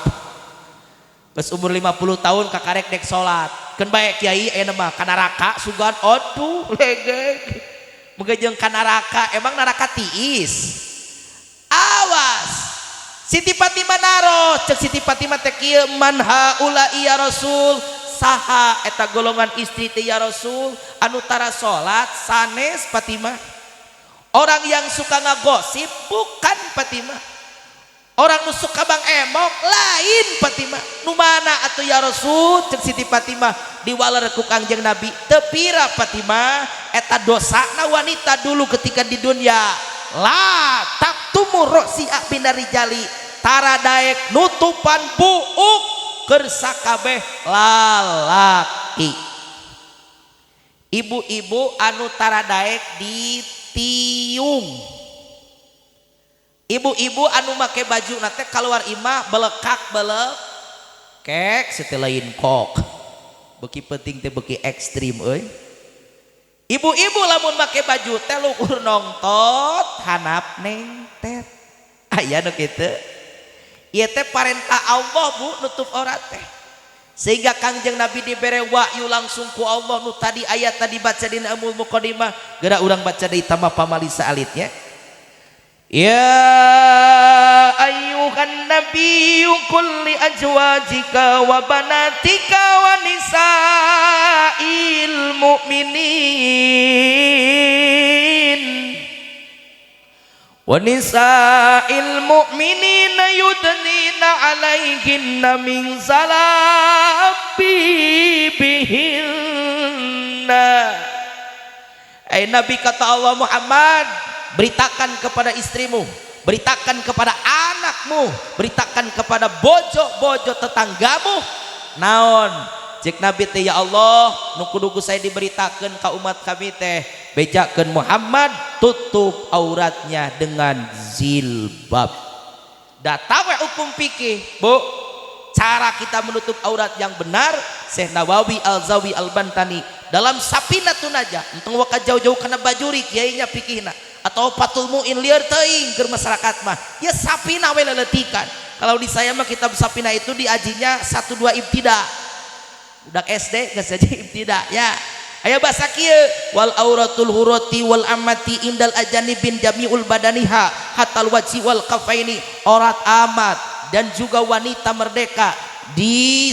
Speaker 3: Geus umur 50 tahun kakarek dek salat. Keun bae kiai ayeuna mah ka neraka sugan aduh legeg. Moga jeung ka neraka, emang neraka tiis. Awas. Siti Fatimah naros, cek Siti Fatimah teh kieu, man haula ya Rasul? Saha eta golongan istri teh ya Rasul anu tara salat sanes Fatimah. Orang yang suka ngagosip bukan Fatimah. Orang nu suka Bang Emok lain Fatimah. Nu mana atuh ya Rasul? Cek Siti Fatimah diwaler ku Kangjeng Nabi. Teu pira Fatimah eta dosana wanita dulu ketika di dunia. La taktumu rosia binarijali, tara daek nutupan buuk keur sakabeh lalaki. Ibu-ibu anu tara daek ditiung. Ibu-ibu anu make baju nate keluar imah belekak belek kek setelain kok. Beuki penting teh beuki ekstrim euy. Ibu-ibu lamun make baju teh luhur nongtot hanap nengtet. Aya nu kitu. Ieu teh parentah Allah Bu nutup aurat teh. Sehingga Kangjeng Nabi dibere wahyu langsung ku Allah nu tadi ayat tadi baca dina Ummul Muqaddimah, geura urang baca deui tambah pamali saalitnya. Ya ayyuhan nabiyyu qul li azwajika wa banatika wa nisa'il mu'minin wa nisa'il mu'minina yudnina 'alaihinna min salabibihinna. Ay Nabi, kata Allah, Muhammad, beritakan kepada istrimu, beritakan kepada anakmu, beritakan kepada bojo-bojo tetanggamu, naon Cek Nabi teh ya Allah, nu kudu ku saya diberitakeun ka umat kami teh, bejakeun Muhammad tutup auratnya dengan jilbab. Datang we hukum fikih, Bu. Cara kita menutup aurat yang benar, Syekh Nawawi Al-Zawi Al-Bantani dalam Sapinatun Najah, entong waka jauh-jauh kana bajuri kiainya fikihna atau Fathul Muin lieur teuing keur masyarakat mah. Ya Sapina we leletikan. Kalau di saya mah kitab Sapina itu diajinya 1 2 ibtida. Budak SD geus aja ibtida ya. Aya bahasa kieu wal auratul hurati wal amati indal ajanibin jamiul badaniha hatal wajhi wal kafaini, aurat amat dan juga wanita merdeka di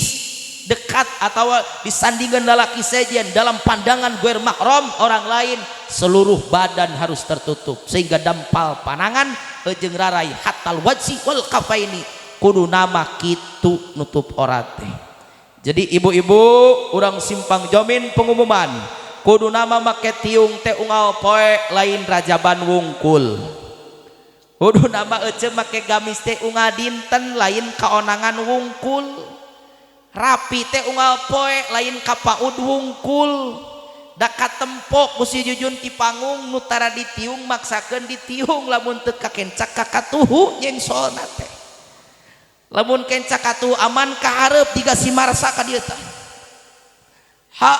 Speaker 3: dekat atau disandingkan lalaki sejen dalam pandangan guer mahram orang lain, seluruh badan harus tertutup sehingga dampal panangan jeung rarai hatal wajhi wal kafaini, kudu nama kitu nutup aurat teh. Jadi ibu-ibu urang Simpang Jomin pengumuman, kudu nama make tiung teh unggal poe lain rajaban wungkul. Kudu nama ece make gamis teh unggal dinten lain kaonangan wungkul. Rapi teh unggal poe lain kapaud wungkul. Da katempo ku si Jujun ti panggung nu tara ditiung maksakeun ditiung lamun teu kakencak kakatuhu nyengsolna teh. Lamun kencak katuhu aman kahareup jiga si Marsa ka dieu tah. Ha,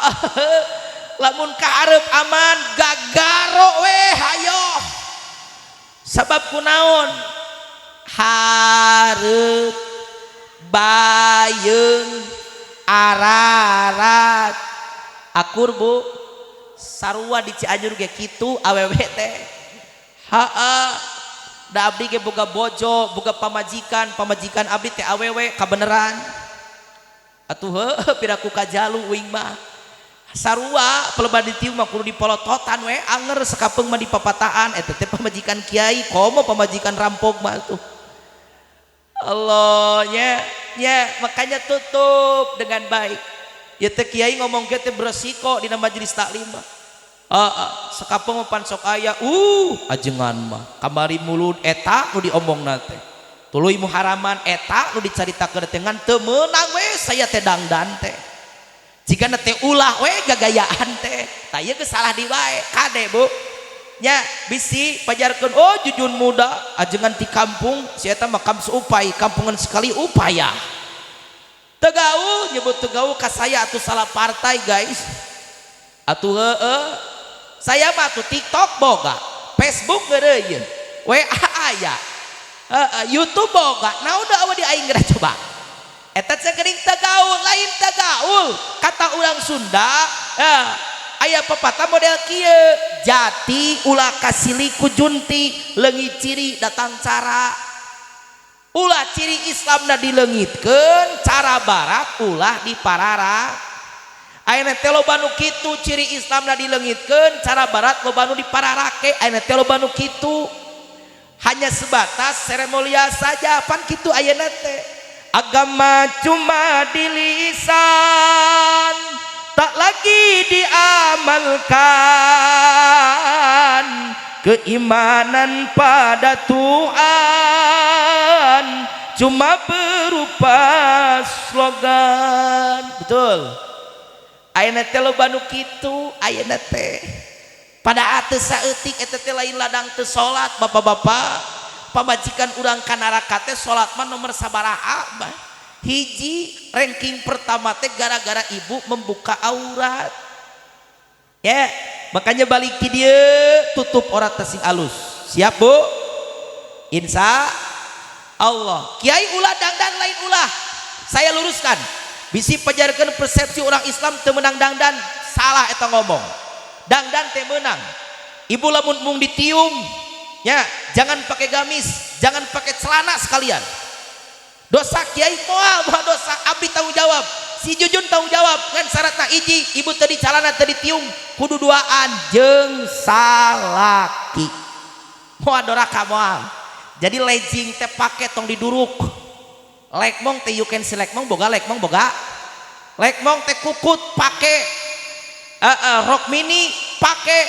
Speaker 3: lamun kahareup aman gagaro we hayo. Sabab kunaon? Hareup bayeung ararat akur Bu, sarua di Cianjur ge kitu awewe teh. Haa, da abdi ge boga bojo, boga pamajikan, pamajikan abdi teh awewe kabeneran. Atuh heuh piraku kajalu uing mah. Sarua pelebah ditiung mah kudu dipolototan we, anger sekapeung mah dipapataan eta teh pamajikan kiai, komo pamajikan rampok mah tuh. Allah nya nya, makanya tutup dengan baik. Ya teh kiai ngomong ge teh beresiko dina majelis taklim mah. Heeh, sekapeung mah pan sok aya, ajengan mah kamari mulut eta nu diomongna teh. Tuluy muharaman eta nu dicaritakeun teh ngan teu meunang we saya teh dangdan teh. Jigana teh ulah we gagayaan teh. Tah ieu geus salah di wae, kade Bu. Nya bisi pajarkeun oh Jujun muda ajengan ti kampung si eta mah kam seupai kampungan sekali upaya. Tegaul nyebut tegaul ka saya atuh salah partai guys. Atuh heueuh saya mah tuh TikTok boga, Facebook ngeureuyeuh, WA aya, heeh, YouTube boga. Naon da aweun di aing geura coba. Eta teh geuning tegaul lain tegaul kata urang Sunda, aya pepatah model kieu, jati ulah kasili ku junti, leungit ciri datang cara. Ulah ciri Islamna dileungitkeun, cara barat ulah diparara. Ayeuna teh loba nu kitu ciri Islamna dileungitkeun, cara barat loba nu dipararake. Ayeuna teh loba nu kitu. Hanya sebatas seremonial saja, pan kitu ayeuna teh. Agama cuma di lisan, tak lagi diamalkan. Keimanan pada Tuhan cuma berupa slogan. Betul. Ayeuna teh loba nu kitu, ayeuna teh. Pada teu saeutik eta teh lain ladang teu salat bapak-bapak. Pamajikan urang ka neraka teh salat mah nomor sabaraha mah. Hiji ranking pertama teh gara-gara ibu membuka aurat. Ya, makanya balik ki dieu tutup aurat teh sing alus. Siap Bu? Insya Allah. Kiai ulah dangdan lain ulah. Saya luruskan. Bisi pajarkeun persepsi orang Islam teu meunang dangdan, salah eta ngomong. Dangdan teh meunang. Ibu lamun mung ditiung, ya, jangan pakai gamis, jangan pakai celana sekalian. Dosa kiai moal moal dosa, abdi tanggung jawab. Si Jujun tanggung jawab ngan syaratna hiji, ibu tadi celana teu ditiung, kudu duaan jeung salaki. Moal doraka moal. Jadi legging teh pake tong diduruk. Lekmong teh you can see lekmong boga lekmong boga. Lekmong teh kukut pake. Rok mini pake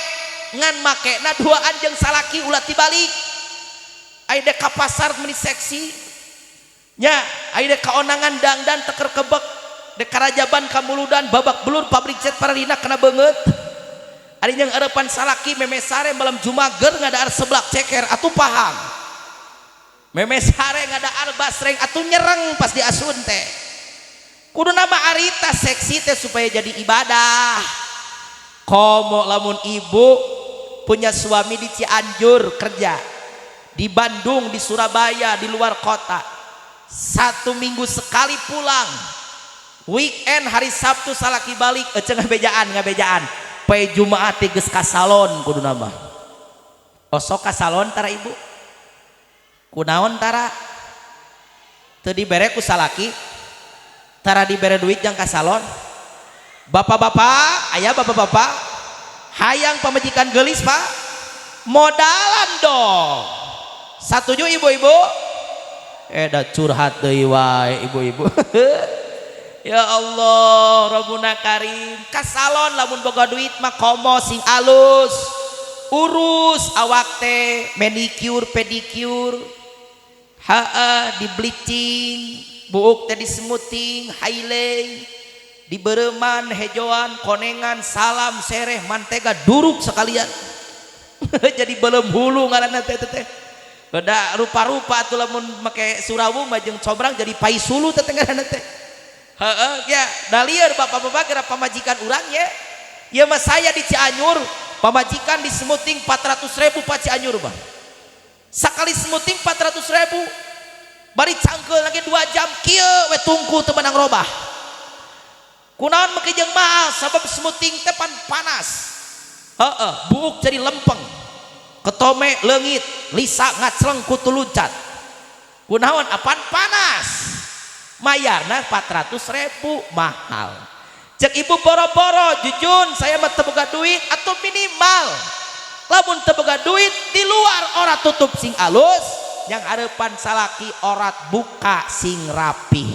Speaker 3: ngan make na duaan jeung salaki ulah tibalik. Aya dek ka pasar meni seksi. Nya, aya dek kaonangan dangdan teker kebek. Dek karajaban kamuludan babak belur pabrik cat paralina kena beungeut. Ari yang eurepan salaki meme sare malam jumager ngadahar seblak ceker atuh paham. Meme sare ngadahar basreng atuh nyereng pas diasun teh. Kudu nama arita seksi teh supaya jadi ibadah. Komo lamun ibu punya suami di Cianjur kerja, di Bandung, di Surabaya, di luar kota, 1 minggu sekali pulang, weekend hari Sabtu salaki balik, ece ngabejaan, poe Jumaat teh geus ka salon kudu nama. Osok ka salon tara ibu, kunaon tara? Teu dibere ku salaki, tara dibere duit jang ka salon. Bapak-bapak, aya bapak-bapak, hayang pamajikan geulis pak, modalan dong. Satuju ibu-ibu? Da curhat deui wae ibu-ibu. Ya Allah, Rabbuna Karim. Ka salon lamun boga duit mah komo sing alus. Urus awak teh, manicure, pedicure. Haa, di bleaching, buuk teh di smoothing, highlight, dibereman, hejoan, konengan, salam, sereh, mantega, duruk sekalian. Jadi belum hulu ngaranna teh teh. Beda rupa-rupa atuh lamun make surawung mah jeung cobrang jadi paisulu teh ngaranna teh. Heeh, ya, da lieur bapak-bapak geura pamajikan urang ye. Ieu mah saya di Cianjur, pamajikan di smoothing 400.000 Pak Cianjur mah. Sakali smoothing 400.000. Bari cangkeul lagi 2 jam kieu we tungku teu meunang robah. Kunaon make jeung mahal sabab smoothing teh pan panas. Heeh, buuk jadi lempeng. Ketome leungit, lisa ngacleng kutu luncat. Kunaon apan panas. Mayarna 400.000 mahal. Cek ibu boro-boro jujun saya mah teu boga duit atau minimal lamun teu boga duit di luar ora tutup sing alus, yang hareupan salaki orat buka sing rapih.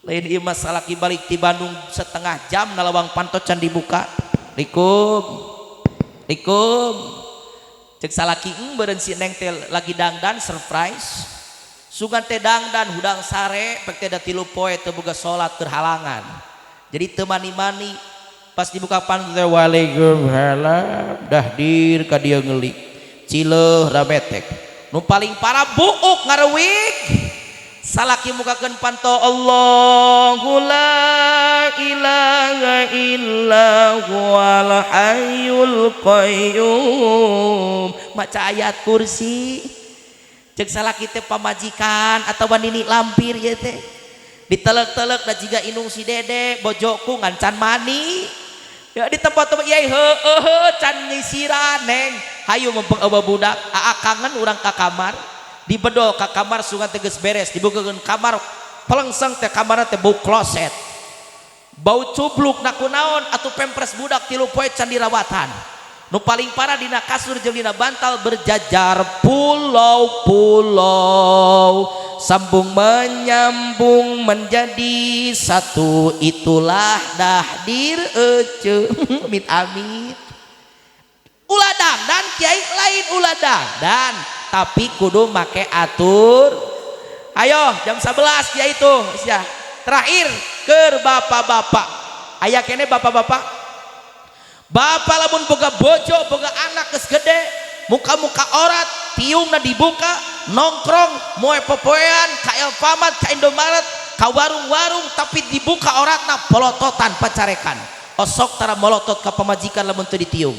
Speaker 3: Lain ieu mah salaki balik ti Bandung setengah jam nalawang panto can dibuka. Likum. Likum. Cek salaki beureun si neng teh lagi dangdan surprise. Sugan teh dangdan hudang sare pek teh da 3 poe teu boga salat keur halangan. Jadi teu mani-mani pas dibuka panto teh waalaikumsalam dah dir ka dieu ngelik. Cileuh rametek. Nu paling parah buuk ngarewig. Salaki mukakeun panto Allahu la ilaha illa huwal hayyul qayyum. Maca ayat kursi. Cek salaki teh pamajikan atawa nini lampir ieu teh. Ditelek-telek da jiga inung si dede bojoku ngan can mani. Ya di tempat-tempat yai heueuh can nyisiran neng. Hayu mumpung eueuh budak, aa kangen urang ka kamar. Dibedol ka kamar sungan teh geus beres, dibukakeun kamar pelengseng teh kamarna teh bau kloset. Bau cubluk na kunaon atuh pempres budak 3 poe can dirawatan. Nu paling parah dina kasur jeung dina bantal berjajar pulau-pulau, sambung menyambung menjadi satu, itulah dahdir ece. Amit amit. Ulah dangdan kiai lain ulah dangdan, tapi kudu make atur. Ayo jam 11 kiai tuh ya. Terakhir keur bapak-bapak. Aya kene bapak-bapak. Bapak lamun boga bojo, boga anak geus gede, muka-muka orat, tiungna dibuka, nongkrong, moe popoean, ka Alfamart, ka Indomaret, ka warung-warung, tapi dibuka oratna polototan pacarekan. Osok tara molotot ka pamajikan lamun teu ditiung.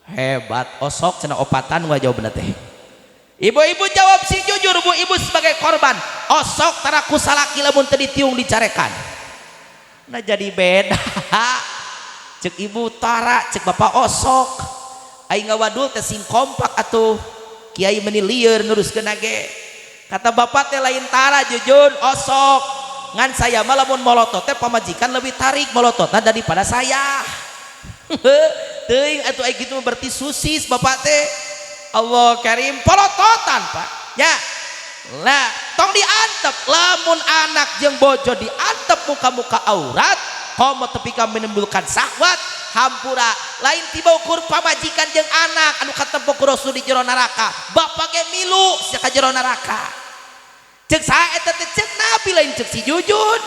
Speaker 3: Hebat, osok cenah opatan wa jawabna teh. Ibu-ibu jawab sing jujur, bu ibu sebagai korban. Osok tara ku salaki lamun teu ditiung dicarekan. Nah jadi beda. Cek ibu tara, cek bapak osok. Aing ngawadul teh sing kompak atuh. Kiai meni lieur nguruskeun ge. Kata bapak teh lain tara jujur osok. Ngan saya mah lamun molotot teh pamajikan lebih tarik molototna daripada saya. Teuing atuh ai kitu mah berarti susis bapak teh. Allah karim polototan pak. Ya. Lah tong diantep lamun anak jeung bojo diantep muka-muka aurat komo tepi ka menimbulkan syahwat hampura lain tiba ukur pamajikan jeung anak anu katempo ku Rasul di jero neraka bapak ge milu sia ka jero neraka cek saha eta teh cek nabi lain cek si Jujun.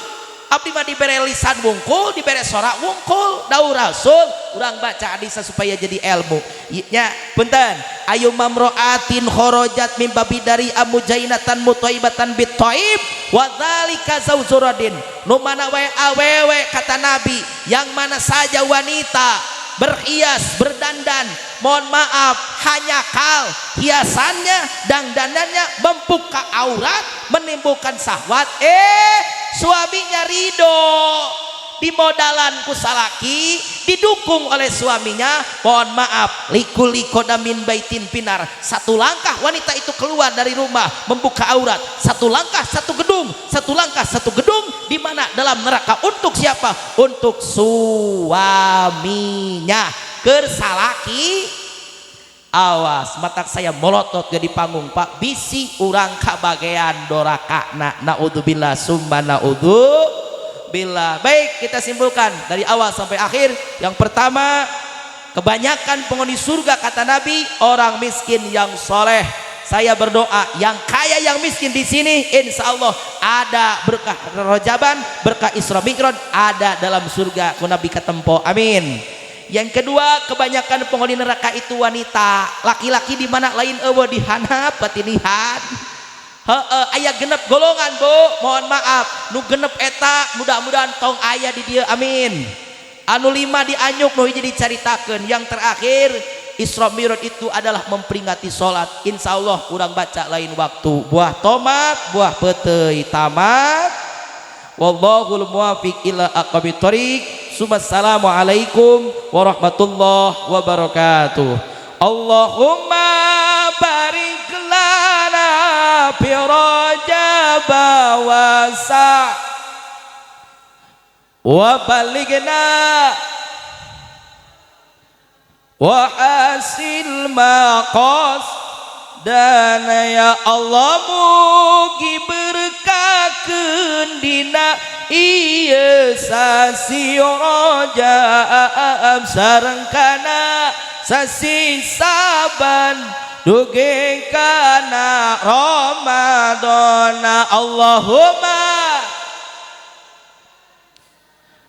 Speaker 3: Abdi mah dibere lisan wungkul, dibere sorak wungkul, dawuh Rasul. Urang baca hadisnya supaya jadi ilmu. Ya, punten. Ayu mamroatin kharajat min babi dari amujainatan mutaibatan bitaib wa dzalika zaujuradin. Nu mana wae awewe, kata Nabi, yang mana saja wanita berhias, berdandan, mohon maaf, hanya kal hiasannya dan dandannya membuka aurat, menimbulkan syahwat, suaminya ridho, dimodalan ku salaki, didukung oleh suaminya, mohon maaf, likulli qodamin baitin finnar. Satu langkah wanita itu keluar dari rumah membuka aurat, satu langkah satu gedung, satu langkah satu gedung, di mana dalam neraka. Untuk siapa? Untuk suaminya, keur salaki. Awas, matak saya molotot ke di panggung, Pak, bisi urang kabagean doraka na, naudzubillah summa naudzubillah. Baik, kita simpulkan dari awal sampai akhir. Yang pertama, kebanyakan penghuni surga kata Nabi orang miskin yang soleh. Saya berdoa yang kaya yang miskin di sini insya Allah ada berkah Rojaban, berkah Isra Mi'raj, ada dalam surga ku Nabi ketempo. Amin. Yang kedua, kebanyakan penghuni neraka itu wanita. Laki-laki di mana? Lain euweuh, di handap patinihan. Heeh, aya genep golongan, Bu. Mohon maaf, nu genep eta mudah-mudahan tong aya di dieu. Amin. Anu lima dianyuk, nu hiji dicaritakeun. Yang terakhir, Isra Mi'raj itu adalah memperingati salat. Insya Allah urang baca lain waktu. Buah tomat, buah peuteuy tamat. Wallahul muwafiq ila aqwamit thoriq. Assalamualaikum warahmatullahi wabarakatuh. Allahumma barik lana fi Rajab wa sa wa balighna wa hasil maqas dan ya Allah, mugi berkahkeun dina ieu sasi Rajab sareng kana sasi Saban dugi kana Ramadan. Allahumma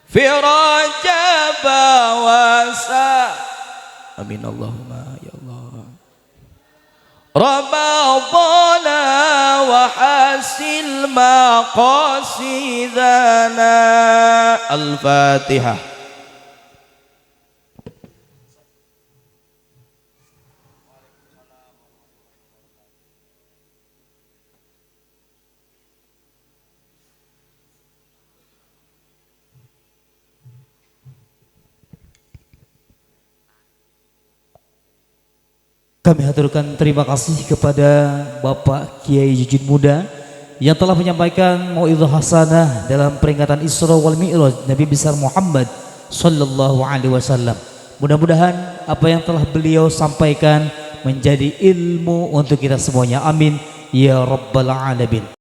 Speaker 3: fi Rajab wa sa, amin Allahumma ya Allah, Ramadana wa hasil maqasidana. Al-Fatihah.
Speaker 1: Kami haturkan terima kasih kepada Bapak Kiai Jujun Muda yang telah menyampaikan mauidhah hasanah dalam peringatan Isra wal Mi'raj Nabi besar Muhammad sallallahu alaihi wasallam. Mudah-mudahan apa yang telah beliau sampaikan menjadi ilmu untuk kita semuanya. Amin ya rabbal alamin.